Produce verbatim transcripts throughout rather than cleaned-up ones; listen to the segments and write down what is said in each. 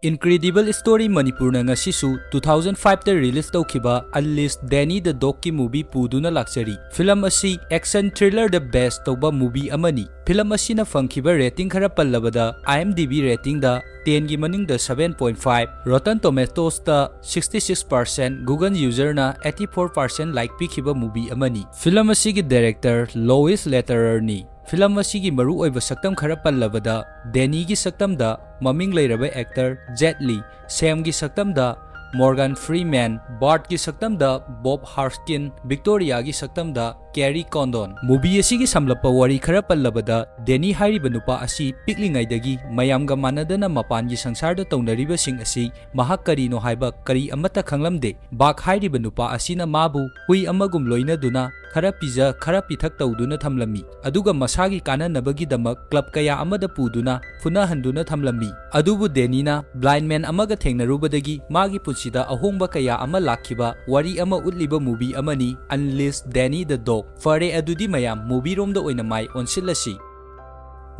Incredible Story ꯃꯅꯤꯄꯨꯔꯅ ꯉꯁꯤꯁꯨ two thousand five ꯇ release ꯇꯧꯈꯤꯕ Unleash Danny the Dog ꯀꯤ movie ꯄꯨꯗꯨꯅ ꯂꯥꯛꯆꯔꯤ꯫ Film ꯑꯁꯤ action thriller ꯗ base ꯇꯧꯕ movie ꯑꯃꯅꯤ꯫ Film ꯑꯁꯤꯅ ꯐꯪꯈꯤꯕ rating ꯈꯔ ꯄꯜꯂꯕꯗ, IMDb rating ꯗ ten ꯒꯤ ꯃꯅꯨꯡꯗ seven point five, Rotten Tomatoes ꯇ sixty six percent, Google user ꯅ eighty four percent like ꯄꯤꯈꯤꯕ movie ꯑꯃꯅꯤ꯫ Film ꯑꯁꯤꯒꯤ director Lois Leterrier ꯅꯤ꯫ Film ꯑꯁꯤꯒꯤ ꯃꯔꯨꯑꯣꯏꯕ ꯁꯛꯇꯝ ꯈꯔ ꯄꯜꯂꯕꯗ, Danny ꯒꯤ ꯁꯛꯇꯝꯗ ꯃꯃꯤꯡ ꯂꯩꯔꯕ actor Jet Li, Sam ꯒꯤ ꯁꯛꯇꯝꯗ Morgan Freeman, Bart ꯀꯤ ꯁꯛꯇꯝꯗ Bob Hoskins, Victoria ꯒꯤ ꯁꯛꯇꯝꯗ Kerry Condon꯫ Movie ꯑꯁꯤꯒꯤ ꯁꯝꯂꯞꯄ ꯋꯥꯔꯤ ꯈꯔ ꯄꯜꯂꯕꯗ, Danny ꯍꯥꯏꯔꯤꯕ ꯅꯨꯄꯥ ꯑꯁꯤ ꯄꯤꯛꯂꯤꯉꯩꯗꯒꯤ ꯃꯌꯥꯝꯒ ꯃꯥꯟꯅꯗꯅ ꯃꯄꯥꯟꯒꯤ ꯁꯪꯁꯥꯔꯗ ꯇꯧꯅꯔꯤꯕꯁꯤꯡ ꯑꯁꯤ ꯃꯍꯥꯛ ꯀꯔꯤꯅꯣ ꯍꯥꯏꯕ ꯀꯔꯤ ꯑꯃꯠꯇ ꯈꯪꯂꯝꯗꯦ꯫ Buck ꯍꯥꯏꯔꯤꯕ ꯅꯨꯄꯥ ꯑꯁꯤꯅ ꯃꯥꯕꯨ ꯍꯨꯏ ꯑꯃꯒꯨꯝ ꯂꯣꯏꯅꯗꯨꯅ ꯈꯔ ꯄꯤꯖ, ꯈꯔ ꯄꯤꯊꯛ ꯇꯧꯗꯨꯅ ꯊꯝꯂꯝꯃꯤ, ꯑꯗꯨꯒ ꯃꯁꯥꯒꯤ ꯀꯥꯟꯅꯅꯕꯒꯤꯗꯃꯛ club ꯀꯌꯥ ꯑꯃꯗ ꯄꯨꯗꯨꯅ ꯐꯨꯅꯍꯟꯗꯨꯅ ꯊꯝꯂꯝꯃꯤ꯫ ꯑꯗꯨꯕꯨ Danny ꯅ blind man ꯑꯃꯒ ꯊꯦꯡꯅꯔꯨꯕꯗꯒꯤ ꯃꯥꯒꯤ ꯄꯨꯟꯁꯤꯗ ꯑꯍꯣꯡꯕ ꯀꯌꯥ ꯑꯃ ꯂꯥꯛꯈꯤꯕ ꯋꯥꯔꯤ ꯑꯃ ꯎꯠꯂꯤꯕ movie ꯑꯃꯅꯤ Unleash Danny the Dog꯫ ꯐꯔꯦ, ꯑꯗꯨꯗꯤ ꯃꯌꯥꯝ movie ꯔꯣꯝꯗ ꯑꯣꯏꯅ ꯃꯥꯏ ꯑꯣꯟꯁꯤꯜꯂꯁꯤ꯫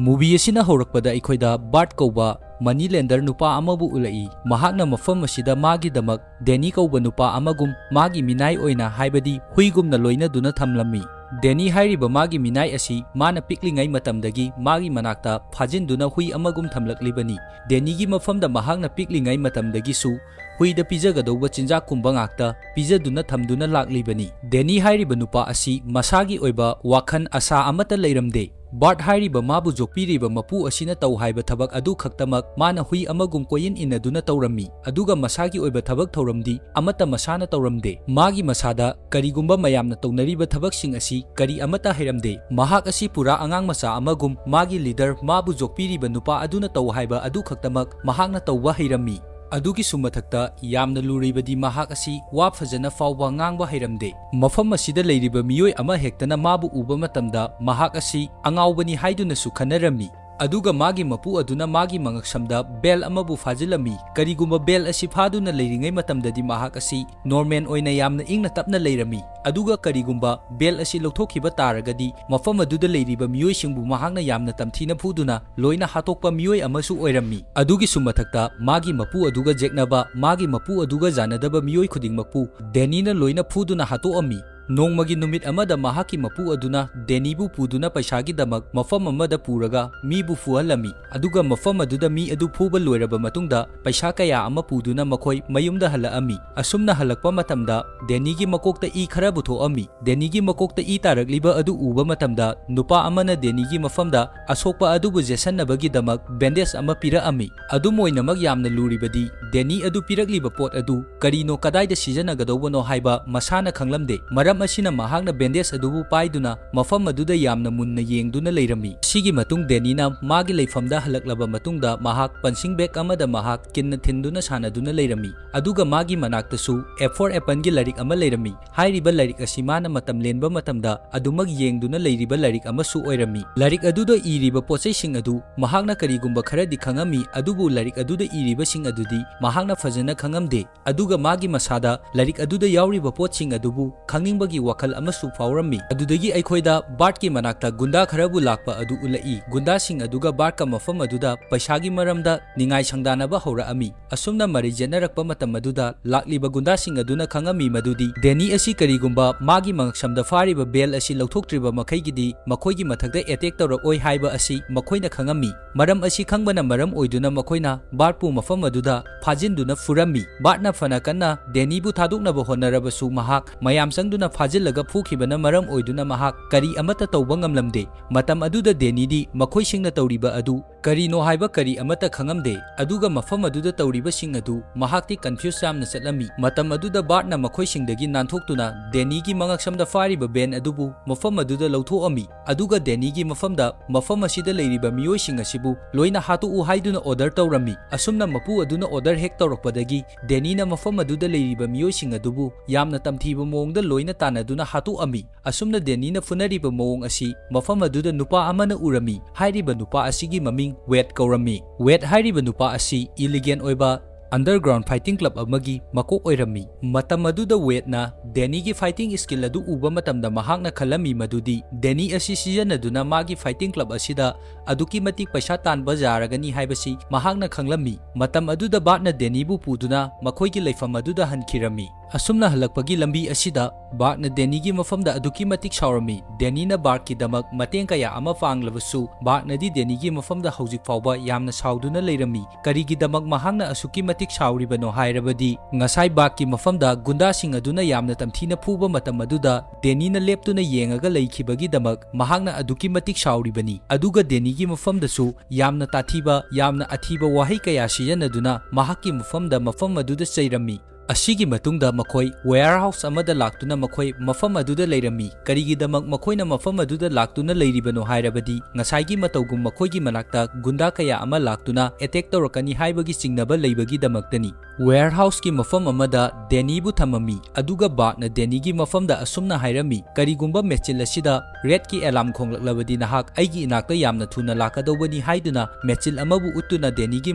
Movie ꯑꯁꯤꯅ ꯍꯧꯔꯛꯄꯗ ꯑꯩꯈꯣꯏꯗ Bart ꯀꯧꯕ money lender ꯅꯨꯄꯥ ꯑꯃꯕꯨ ꯎꯠꯂꯛꯏ꯫ ꯃꯍꯥꯛꯅ ꯃꯐꯝ ꯑꯁꯤꯗ ꯃꯥꯒꯤꯗꯃꯛ Danny ꯀꯧꯕ ꯅꯨꯄꯥ ꯑꯃꯒꯨꯝ ꯃꯥꯒꯤ ꯃꯤꯅꯥꯏ ꯑꯣꯏꯅ, ꯍꯥꯏꯕꯗꯤ ꯍꯨꯏꯒꯨꯝꯅ ꯂꯣꯏꯅꯗꯨꯅ ꯊꯝꯂꯝꯃꯤ꯫ Danny ꯍꯥꯏꯔꯤꯕ ꯃꯥꯒꯤ ꯃꯤꯅꯥꯏ ꯑꯁꯤ ꯃꯥꯅ ꯄꯤꯛꯂꯤꯉꯩ ꯃꯇꯝꯗꯒꯤ ꯃꯥꯒꯤ ꯃꯅꯥꯛꯇ ꯐꯥꯖꯤꯟꯗꯨꯅ ꯍꯨꯏ ꯑꯃꯒꯨꯝ ꯊꯝꯂꯛꯂꯤꯕꯅꯤ꯫ Danny ꯒꯤ ꯃꯐꯝꯗ ꯃꯍꯥꯛꯅ ꯄꯤꯛꯂꯤꯉꯩ ꯃꯇꯝꯗꯒꯤꯁꯨ ꯍꯨꯏꯗ ꯄꯤꯖꯒꯗꯧꯕ ꯆꯤꯟꯖꯥꯛꯀꯨꯝꯕ ꯉꯥꯛꯇ ꯄꯤꯖꯗꯨꯅ ꯊꯝꯗꯨꯅ ꯂꯥꯛꯂꯤꯕꯅꯤ꯫ Danny ꯍꯥꯏꯔꯤꯕ ꯅꯨꯄꯥ ꯑꯁꯤ ꯃꯁꯥꯒꯤ ꯑꯣꯏꯕ ꯋꯥꯈꯜ ꯑꯁꯥ ꯑꯃꯠꯇ ꯂꯩꯔꯝꯗꯦ꯫ Bart ꯍꯥꯏꯔꯤꯕ ꯃꯥꯕꯨ ꯌꯣꯛꯄꯤꯔꯤꯕ ꯃꯄꯨ ꯑꯁꯤꯅ ꯇꯧ ꯍꯥꯏꯕ ꯊꯕꯛ ꯑꯗꯨ ꯈꯛꯇꯃꯛ ꯃꯥꯅ ꯍꯨꯏ ꯑꯃꯒꯨꯝ ꯀꯣꯏꯏꯟ ꯏꯟꯅꯗꯨꯅ ꯇꯧꯔꯝꯃꯤ, ꯑꯗꯨꯒ ꯃꯁꯥꯒꯤ ꯑꯣꯏꯕ ꯊꯕꯛ ꯊꯧꯔꯝꯗꯤ ꯑꯃꯠꯇ ꯃꯁꯥꯅ ꯇꯧꯔꯝꯗꯦ꯫ ꯃꯥꯒꯤ ꯃꯁꯥꯗ ꯀꯔꯤꯒꯨꯝꯕ ꯃꯌꯥꯝꯅ ꯇꯧꯅꯔꯤꯕ ꯊꯕꯛꯁꯤꯡ ꯑꯁꯤ ꯀꯔꯤ ꯑꯃꯠꯇ ꯍꯩꯔꯝꯗꯦ꯫ ꯃꯍꯥꯛ ꯑꯁꯤ ꯄꯨꯔꯥ ꯑꯉꯥꯡ ꯃꯆꯥ ꯑꯃꯒꯨꯝ ꯃꯥꯒꯤ leader ꯃꯥꯕꯨ ꯌꯣꯛꯄꯤꯔꯤꯕ ꯅꯨꯄꯥ ꯑꯗꯨꯅ ꯇꯧ ꯍꯥꯏꯕ ꯑꯗꯨ ꯈꯛꯇꯃꯛ ꯃꯍꯥꯛꯅ ꯇꯧꯕ ꯍꯩꯔꯝꯃꯤ꯫ ꯑꯗꯨꯒꯤꯁꯨ ꯃꯊꯛꯇ ꯌꯥꯝꯅ ꯂꯨꯔꯤꯕꯗꯤ ꯃꯍꯥꯛ ꯑꯁꯤ ꯋꯥ ꯐꯖꯅ ꯐꯥꯎꯕ ꯉꯥꯡꯕ ꯍꯩꯔꯝꯗꯦ꯫ ꯃꯐꯝ ꯑꯁꯤꯗ ꯂꯩꯔꯤꯕ ꯃꯤꯑꯣꯏ ꯑꯃ ꯍꯦꯛꯇꯅ ꯃꯥꯕꯨ ꯎꯕ ꯃꯇꯝꯗ ꯃꯍꯥꯛ ꯑꯁꯤ ꯑꯉꯥꯎꯕꯅꯤ ꯍꯥꯏꯗꯨꯅꯁꯨ ꯈꯟꯅꯔꯝꯃꯤ꯫ ꯑꯗꯨꯒ ꯃꯥꯒꯤ ꯃꯄꯨ ꯑꯗꯨꯅ ꯃꯥꯒꯤ ꯃꯉꯛꯁꯝꯗ belt ꯑꯃꯕꯨ ꯐꯥꯖꯤꯜꯂꯝꯃꯤ꯫ ꯀꯔꯤꯒꯨꯝꯕ belt ꯑꯁꯤ ꯐꯥꯗꯨꯅ ꯂꯩꯔꯤꯉꯩ ꯃꯇꯝꯗꯗꯤ ꯃꯍꯥꯛ ꯑꯁꯤ normal ꯑꯣꯏꯅ ꯌꯥꯝꯅ ꯏꯪꯅ ꯇꯞꯅ ꯂꯩꯔꯝꯃꯤ꯫ ꯑꯗꯨꯒ ꯀꯔꯤꯒꯨꯝꯕ belt ꯑꯁꯤ ꯂꯧꯊꯣꯛꯈꯤꯕ ꯇꯥꯔꯒꯗꯤ ꯃꯐꯝ ꯑꯗꯨꯗ ꯂꯩꯔꯤꯕ ꯃꯤꯑꯣꯏꯁꯤꯡꯕꯨ ꯃꯍꯥꯛꯅ ꯌꯥꯝꯅ ꯇꯝꯊꯤꯅ ꯐꯨꯗꯨꯅ ꯂꯣꯏꯅ ꯍꯥꯠꯇꯣꯛꯄ ꯃꯤꯑꯣꯏ ꯑꯃꯁꯨ ꯑꯣꯏꯔꯝꯃꯤ꯫ ꯑꯗꯨꯒꯤꯁꯨ ꯃꯊꯛꯇ ꯃꯥꯒꯤ ꯃꯄꯨ ꯑꯗꯨꯒ ꯖꯦꯛꯅꯕ, ꯃꯥꯒꯤ ꯃꯄꯨ ꯑꯗꯨꯒ ꯌꯥꯅꯗꯕ ꯃꯤꯑꯣꯏ ꯈꯨꯗꯤꯡꯃꯛꯄꯨ ꯗꯦꯅꯤꯅ ꯂꯣꯏꯅ ꯐꯨꯗꯨꯅ ꯍꯥꯠꯇꯣꯛꯑꯝꯃꯤ꯫ ꯅꯣꯡꯃꯒꯤ ꯅꯨꯃꯤꯠ ꯑꯃꯗ ꯃꯍꯥꯛꯀꯤ ꯃꯄꯨ ꯑꯗꯨꯅ ꯗꯦꯅꯤꯕꯨ ꯄꯨꯗꯨꯅ ꯄꯩꯁꯥꯒꯤꯗꯃꯛ ꯃꯐꯝ ꯑꯃꯗ ꯄꯨꯔꯒ ꯃꯤꯕꯨ ꯐꯨꯍꯜꯂꯝꯃꯤ꯫ ꯑꯗꯨꯒ ꯃꯐꯝ ꯑꯗꯨꯗ ꯃꯤ ꯑꯗꯨ ꯐꯨꯕ ꯂꯣꯏꯔꯕ ꯃꯇꯨꯡꯗ ꯄꯩꯁꯥ ꯀꯌꯥ ꯑꯃ ꯄꯨꯗꯨꯅ ꯃꯈꯣꯏ ꯃꯌꯨꯝꯗ ꯍꯜꯂꯛꯑꯝꯃꯤ꯫ ꯑꯁꯨꯝꯅ ꯍꯜꯂꯛꯄ ꯃꯇꯝꯗ ꯗꯦꯅꯤꯒꯤ ꯃꯀꯣꯛꯇ ꯏ ꯈꯔꯕꯨ ꯊꯣꯛꯑꯝꯃꯤ꯫ ꯗꯦꯅꯤꯒꯤ ꯃꯀꯣꯛꯇ ꯏ ꯇꯥꯔꯛꯂꯤꯕ ꯑꯗꯨ ꯎꯕ ꯃꯇꯝꯗ ꯅꯨꯄꯥ ꯑꯃꯅ ꯗꯦꯅꯤꯒꯤ ꯃꯐꯝꯗ ꯑꯁꯣꯛꯄ ꯑꯗꯨꯕꯨ ꯌꯦꯠꯁꯟꯅꯕꯒꯤꯗꯃꯛ bandage ꯑꯃ ꯄꯤꯔꯛꯑꯝꯃꯤ꯫ ꯑꯗꯨꯝ ꯑꯣꯏꯅꯃꯛ ꯌꯥꯝꯅ ꯂꯨꯔꯤꯕꯗꯤ ꯗꯦꯅꯤ ꯑꯗꯨ ꯄꯤꯔꯛꯂꯤꯕ ꯄꯣꯠ ꯑꯗꯨ ꯀꯔꯤꯅꯣ, ꯀꯗꯥꯏꯗ ꯁꯤꯖꯤꯟꯅꯒꯗꯧꯕꯅꯣ ꯍꯥꯏꯕ ꯃꯁꯥꯅ ꯈꯪꯂꯝꯗꯦ꯫ ꯃꯔꯝ ꯑꯁꯤꯅ ꯃꯍꯥꯛꯅ bandage ꯑꯗꯨꯕꯨ ꯄꯥꯏꯗꯨꯅ ꯃꯐꯝ ꯑꯗꯨꯗ ꯌꯥꯝꯅ ꯃꯨꯟꯅ ꯌꯦꯡꯗꯨꯅ ꯂꯩꯔꯝꯃꯤ꯫ ꯁꯤꯒꯤ ꯃꯇꯨꯡ ꯗꯦꯅꯤꯅ ꯃꯥꯒꯤ ꯂꯩꯐꯝꯗ ꯍꯜꯂꯛꯂꯕ ꯃꯇꯨꯡꯗ ꯃꯍꯥꯛ punching bag ꯑꯃꯗ ꯃꯍꯥꯛ ꯀꯤꯟꯅ ꯊꯤꯟꯗꯨꯅ ꯁꯥꯟꯅꯗꯨꯅ ꯂꯩꯔꯝꯃꯤ꯫ ꯑꯗꯨꯒ ꯃꯥꯒꯤ ꯃꯅꯥꯛꯇꯁꯨ A for Appleꯒꯤ ꯂꯥꯏꯔꯤꯛ ꯑꯃ ꯂꯩꯔꯝꯃꯤ꯫ ꯍꯥꯏꯔꯤꯕ ꯂꯥꯏꯔꯤꯛ ꯑꯁꯤ ꯃꯥꯅ ꯃꯇꯝ ꯂꯦꯟꯕ ꯃꯇꯝꯗ ꯑꯗꯨꯃꯛ ꯌꯦꯡꯗꯨꯅ ꯂꯩꯔꯤꯕ ꯂꯥꯏꯔꯤꯛ ꯑꯃꯁꯨ ꯑꯣꯏꯔꯝꯃꯤ꯫ ꯂꯥꯏꯔꯤꯛ ꯑꯗꯨꯗ ꯏꯔꯤꯕ ꯄꯣꯠꯆꯩꯁꯤꯡ ꯑꯗꯨ ꯃꯍꯥꯛꯅ ꯀꯔꯤꯒꯨꯝꯕ ꯈꯔꯗꯤ ꯈꯪꯉꯝꯃꯤ, ꯑꯗꯨꯕꯨ ꯂꯥꯏꯔꯤꯛ ꯑꯗꯨꯗ ꯏꯔꯤꯕꯁꯤꯡ ꯑꯗꯨꯗꯤ ꯃꯍꯥꯛꯅ ꯐꯖꯅ ꯈꯪꯉꯝꯗꯦ꯫ ꯑꯗꯨꯒ ꯃꯥꯒꯤ ꯃꯁꯥꯗ ꯂꯥꯏꯔꯤꯛ ꯑꯗꯨꯗ ꯌꯥꯎꯔꯤꯕ ꯄꯣꯠꯁꯤꯡ ꯑꯗꯨꯕꯨ ꯈꯪꯅꯤꯡꯕꯒꯤ ꯋꯥꯈꯜ ꯑꯃꯁꯨ ꯐꯥꯎꯔꯝꯃꯤ꯫ ꯑꯗꯨꯗꯒꯤ ꯑꯩꯈꯣꯏꯗ Bartꯀꯤ ꯃꯅꯥꯛꯇ ꯒꯨꯟꯗꯥ ꯈꯔꯕꯨ ꯂꯥꯛꯄ ꯑꯗꯨ ꯎꯠꯂꯛꯏ꯫ ꯒꯨꯟꯗꯥꯁꯤꯡ ꯑꯗꯨꯒ Bartꯀ ꯃꯐꯝ ꯑꯗꯨꯗ ꯄꯩꯁꯥꯒꯤ ꯃꯔꯝꯗ ꯅꯤꯡꯉꯥꯏ ꯁꯪꯗꯥꯅꯕ ꯍꯧꯔꯛꯑꯝꯃꯤ꯫ ꯑꯁꯨꯝꯅ ꯃꯔꯩ ꯌꯦꯠꯅꯔꯛꯄ ꯃꯇꯝ ꯑꯗꯨꯗ ꯂꯥꯛꯂꯤꯕ ꯒꯨꯟꯗꯥꯁꯤꯡ ꯑꯗꯨꯅ ꯈꯪꯉꯝꯃꯤ ꯃꯗꯨꯗꯤ ꯗꯦꯅꯤ ꯑꯁꯤ ꯀꯔꯤꯒꯨꯝꯕ ꯃꯥꯒꯤ ꯃꯉꯛꯁꯝꯗ ꯐꯥꯔꯤꯕ belt ꯑꯁꯤ ꯂꯧꯊꯣꯛꯇ꯭ꯔꯤꯕ ꯃꯈꯩꯒꯤꯗꯤ ꯃꯈꯣꯏꯒꯤ ꯃꯊꯛꯇ attack ꯇꯧꯔꯛꯑꯣꯏ ꯍꯥꯏꯕ ꯑꯁꯤ ꯃꯈꯣꯏꯅ ꯈꯪꯉꯝꯃꯤ꯫ ꯃꯔꯝ ꯑꯁꯤ ꯈꯪꯕꯅ ꯃꯔꯝ ꯑꯣꯏꯗꯨꯅ ꯃꯈꯣꯏꯅ Bartꯄꯨ ꯃꯐꯝ ꯑꯗꯨꯗ ꯐꯥꯖꯤꯟꯗꯨꯅ ꯐꯨꯔꯝꯃꯤ꯫ Bartꯅ ꯐꯅ ꯀꯟꯅ ꯗꯦꯅꯤꯕꯨ ꯊꯥꯗꯣꯛꯅꯕ ꯍꯣꯠꯅꯔꯕꯁꯨ ꯃꯍꯥꯛ ꯃꯌꯥꯝ ꯆꯪꯗꯨꯅ ꯐꯥꯖꯤꯜꯂꯒ ꯐꯨꯈꯤꯕꯅ ꯃꯔꯝ ꯑꯣꯏꯗꯨꯅ ꯃꯍꯥꯛ ꯀꯔꯤ ꯑꯃꯠꯇ ꯇꯧꯕ ꯉꯝꯂꯝꯗꯦ꯫ ꯃꯇꯝ ꯑꯗꯨꯗ ꯗꯦꯅꯤꯗꯤ ꯃꯈꯣꯏꯁꯤꯡꯅ ꯇꯧꯔꯤꯕ ꯑꯗꯨ ꯀꯔꯤꯅꯣ ꯍꯥꯏꯕ ꯀꯔꯤ ꯑꯃꯠꯇ ꯈꯪꯉꯝꯗꯦ꯫ ꯑꯗꯨꯒ ꯃꯐꯝ ꯑꯗꯨꯗ ꯇꯧꯔꯤꯕꯁꯤꯡ ꯑꯗꯨ ꯃꯍꯥꯛꯇꯤ confuse ꯌꯥꯝꯅ ꯆꯠꯂꯝꯃꯤ꯫ ꯃꯇꯝ ꯑꯗꯨꯗ Bartꯅ ꯃꯈꯣꯏꯁꯤꯡꯗꯒꯤ ꯅꯥꯟꯊꯣꯛꯇꯨꯅ ꯗꯦꯅꯤꯒꯤ ꯃꯉꯛꯁꯝꯗ ꯐꯥꯔꯤꯕ belt ꯑꯗꯨꯕꯨ ꯃꯐꯝ ꯑꯗꯨꯗ ꯂꯧꯊꯣꯛꯑꯝꯃꯤ꯫ ꯑꯗꯨꯒ ꯗꯦꯅꯤꯒꯤ ꯃꯐꯝꯗ ꯃꯐꯝ ꯑꯁꯤꯗ ꯂꯩꯔꯤꯕ ꯃꯤꯑꯣꯏꯁꯤꯡ ꯑꯁꯤꯕꯨ ꯂꯣꯏꯅ ꯍꯥꯠꯇꯣꯛꯎ ꯍꯥꯏꯗꯨꯅ order ꯇꯧꯔꯝꯃꯤ꯫ ꯑꯁꯨꯝꯅ ꯃꯄꯨ ꯑꯗꯨꯅ order ꯍꯦꯛ ꯇꯧꯔꯛꯄꯗꯒꯤ ꯗꯦꯅꯤꯅ ꯃꯐꯝ ꯑꯗꯨꯗ ꯂꯩꯔꯤꯕ ꯃꯤꯑꯣꯏꯁꯤꯡ ꯑꯗꯨꯕꯨ ꯌꯥꯝꯅ ꯇꯝꯊꯤꯕ ꯃꯑꯣꯡꯗ ꯂꯣꯏꯅ ꯇꯥꯟꯅꯗꯨꯅ ꯍꯥꯠꯇꯣꯛꯑꯝꯃꯤ꯫ ꯑꯁꯨꯝꯅ ꯗꯦꯅꯤꯅ ꯐꯨꯅꯔꯤꯕ ꯃꯑꯣꯡ ꯑꯁꯤ ꯃꯐꯝ ꯑꯗꯨꯗ ꯅꯨꯄꯥ ꯑꯃꯅ ꯎꯔꯝꯃꯤ꯫ ꯍꯥꯏꯔꯤꯕ ꯅꯨꯄꯥ ꯑꯁꯤꯒꯤ ꯃꯃꯤꯡ ꯋꯦꯗ ꯀꯧꯔꯝꯃꯤ꯫ ꯋꯦꯗ ꯍꯥꯏꯔꯤꯕ ꯅꯨꯄꯥ ꯑꯁꯤ ꯏꯂꯤꯒꯦꯟ ꯑꯣꯏꯕ underground fighting club ꯑꯃꯒꯤ ꯃꯀꯣꯛ ꯑꯣꯏꯔꯝꯃꯤ꯫ ꯃꯇꯝ ꯑꯗꯨꯗ ꯋꯦꯗꯅ ꯗꯦꯅꯤꯒꯤ fighting skill ꯑꯗꯨ ꯎꯕ ꯃꯇꯝꯗ ꯃꯍꯥꯛꯅ ꯈꯜꯂꯝꯃꯤ ꯃꯗꯨꯗꯤ ꯗꯦꯅꯤ ꯑꯁꯤ ꯁꯤꯖꯤꯟꯅꯗꯨꯅ ꯃꯥꯒꯤ fighting club ꯑꯁꯤꯗ ꯑꯗꯨꯛꯀꯤ ꯃꯇꯤꯛ ꯄꯩꯁꯥ ꯇꯥꯟꯕ ꯌꯥꯔꯒꯅꯤ ꯍꯥꯏꯕꯁꯤ ꯃꯍꯥꯛꯅ ꯈꯪꯂꯝꯃꯤ꯫ ꯃꯇꯝ ꯑꯗꯨꯗ ꯕꯥꯔꯠꯅ ꯗꯦꯅꯤꯕꯨ ꯄꯨꯗꯨꯅ ꯃꯈꯣꯏꯒꯤ ꯂꯩꯐꯝ ꯑꯗꯨꯗ ꯍꯟꯈꯤꯔꯝꯃꯤ꯫ ꯑꯁꯨꯝꯅ ꯍꯜꯂꯛꯄꯒꯤ ꯂꯝꯕꯤ ꯑꯁꯤꯗ ꯕꯥꯔꯠꯅ ꯗꯦꯅꯤꯒꯤ ꯃꯐꯝꯗ ꯑꯗꯨꯛꯀꯤ ꯃꯇꯤꯛ ꯁꯥꯎꯔꯝꯃꯤ꯫ ꯗꯦꯅꯤꯅ ꯕꯥꯔꯠꯀꯤꯗꯃꯛ ꯃꯇꯦꯡ ꯀꯌꯥ ꯑꯃ ꯄꯥꯡꯂꯕꯁꯨ ꯕꯥꯔꯠꯅꯗꯤ ꯗꯦꯅꯤꯒꯤ ꯃꯐꯝꯗ ꯍꯧꯖꯤꯛ ꯐꯥꯎꯕ ꯌꯥꯝꯅ ꯁꯥꯎꯗꯨꯅ ꯂꯩꯔꯝꯃꯤ꯫ ꯀꯔꯤꯒꯤꯗꯃꯛ ꯃꯍꯥꯛꯅ ꯑꯁꯨꯛꯀꯤ ꯃꯇꯤꯛ ꯁꯥꯎꯔꯤꯕꯅꯣ ꯍꯥꯏꯔꯕꯗꯤ ꯉꯁꯥꯏ ꯕꯥꯔꯠꯀꯤ ꯃꯐꯝꯗ ꯒꯨꯟꯗꯥꯁꯤꯡ ꯑꯗꯨꯅ ꯌꯥꯝꯅ ꯇꯝꯊꯤꯅ ꯐꯨꯕ ꯃꯇꯝ ꯑꯗꯨꯗ ꯗꯦꯅꯤꯅ ꯂꯦꯞꯇꯨꯅ ꯌꯦꯡꯉꯒ ꯂꯩꯈꯤꯕꯒꯤꯗꯃꯛ ꯃꯍꯥꯛꯅ ꯑꯗꯨꯛꯀꯤ ꯃꯇꯤꯛ ꯁꯥꯎꯔꯤꯕꯅꯤ꯫ ꯑꯗꯨꯒ ꯗꯦꯅꯤꯒꯤ ꯃꯐꯝꯗꯁꯨ ꯌꯥꯝꯅ ꯇꯥꯊꯤꯕ, ꯌꯥꯝꯅ ꯑꯊꯤꯕ ꯋꯥꯍꯩ ꯀꯌꯥ ꯁꯤꯖꯤꯟꯅꯗꯨꯅ ꯃꯍꯥꯛꯀꯤ ꯃꯐꯝꯗ ꯃꯐꯝ ꯑꯗꯨꯗ ꯆꯩꯔꯝꯃꯤ꯫ ꯑꯁꯤꯒꯤ ꯃꯇꯨꯡꯗ ꯃꯈꯣꯏ warehouse ꯑꯃꯗ ꯂꯥꯛꯇꯨꯅ ꯃꯈꯣꯏ ꯃꯐꯝ ꯑꯗꯨꯗ ꯂꯩꯔꯝꯃꯤ꯫ ꯀꯔꯤꯒꯤꯗꯃꯛ ꯃꯈꯣꯏꯅ ꯃꯐꯝ ꯑꯗꯨꯗ ꯂꯥꯛꯇꯨꯅ ꯂꯩꯔꯤꯕꯅꯣ ꯍꯥꯏꯔꯕꯗꯤ ꯉꯁꯥꯏꯒꯤ ꯃꯇꯧꯒꯨꯝ ꯃꯈꯣꯏꯒꯤ ꯃꯅꯥꯛꯇ ꯒꯨꯟꯗꯥ ꯀꯌꯥ ꯑꯃ ꯂꯥꯛꯇꯨꯅ attack ꯇꯧꯔꯛꯀꯅꯤ ꯍꯥꯏꯕꯒꯤ ꯆꯤꯡꯅꯕ ꯂꯩꯕꯒꯤꯗꯃꯛꯇꯅꯤ꯫ Warehouseꯀꯤ ꯃꯐꯝ ꯑꯃꯗ ꯗꯦꯅꯤꯕꯨ ꯊꯝꯃꯝꯃꯤ, ꯑꯗꯨꯒ ꯕꯥꯔꯠꯅ ꯗꯦꯅꯤꯒꯤ ꯃꯐꯝꯗ ꯑꯁꯨꯝꯅ ꯍꯥꯏꯔꯝꯃꯤ, "ꯀꯔꯤꯒꯨꯝꯕ ꯃꯦꯆꯤꯜ ꯑꯁꯤꯗ ꯔꯦꯗꯀꯤ alarm ꯈꯣꯡꯂꯛꯂꯕꯗꯤ ꯅꯍꯥꯛ ꯑꯩꯒꯤ ꯏꯅꯥꯛꯇ ꯌꯥꯝꯅ ꯊꯨꯅ ꯂꯥꯛꯀꯗꯧꯕꯅꯤ" ꯍꯥꯏꯗꯨꯅ ꯃꯦꯆꯤꯜ ꯑꯃꯕꯨ ꯎꯠꯇꯨꯅ ꯗꯦꯅꯤꯒꯤ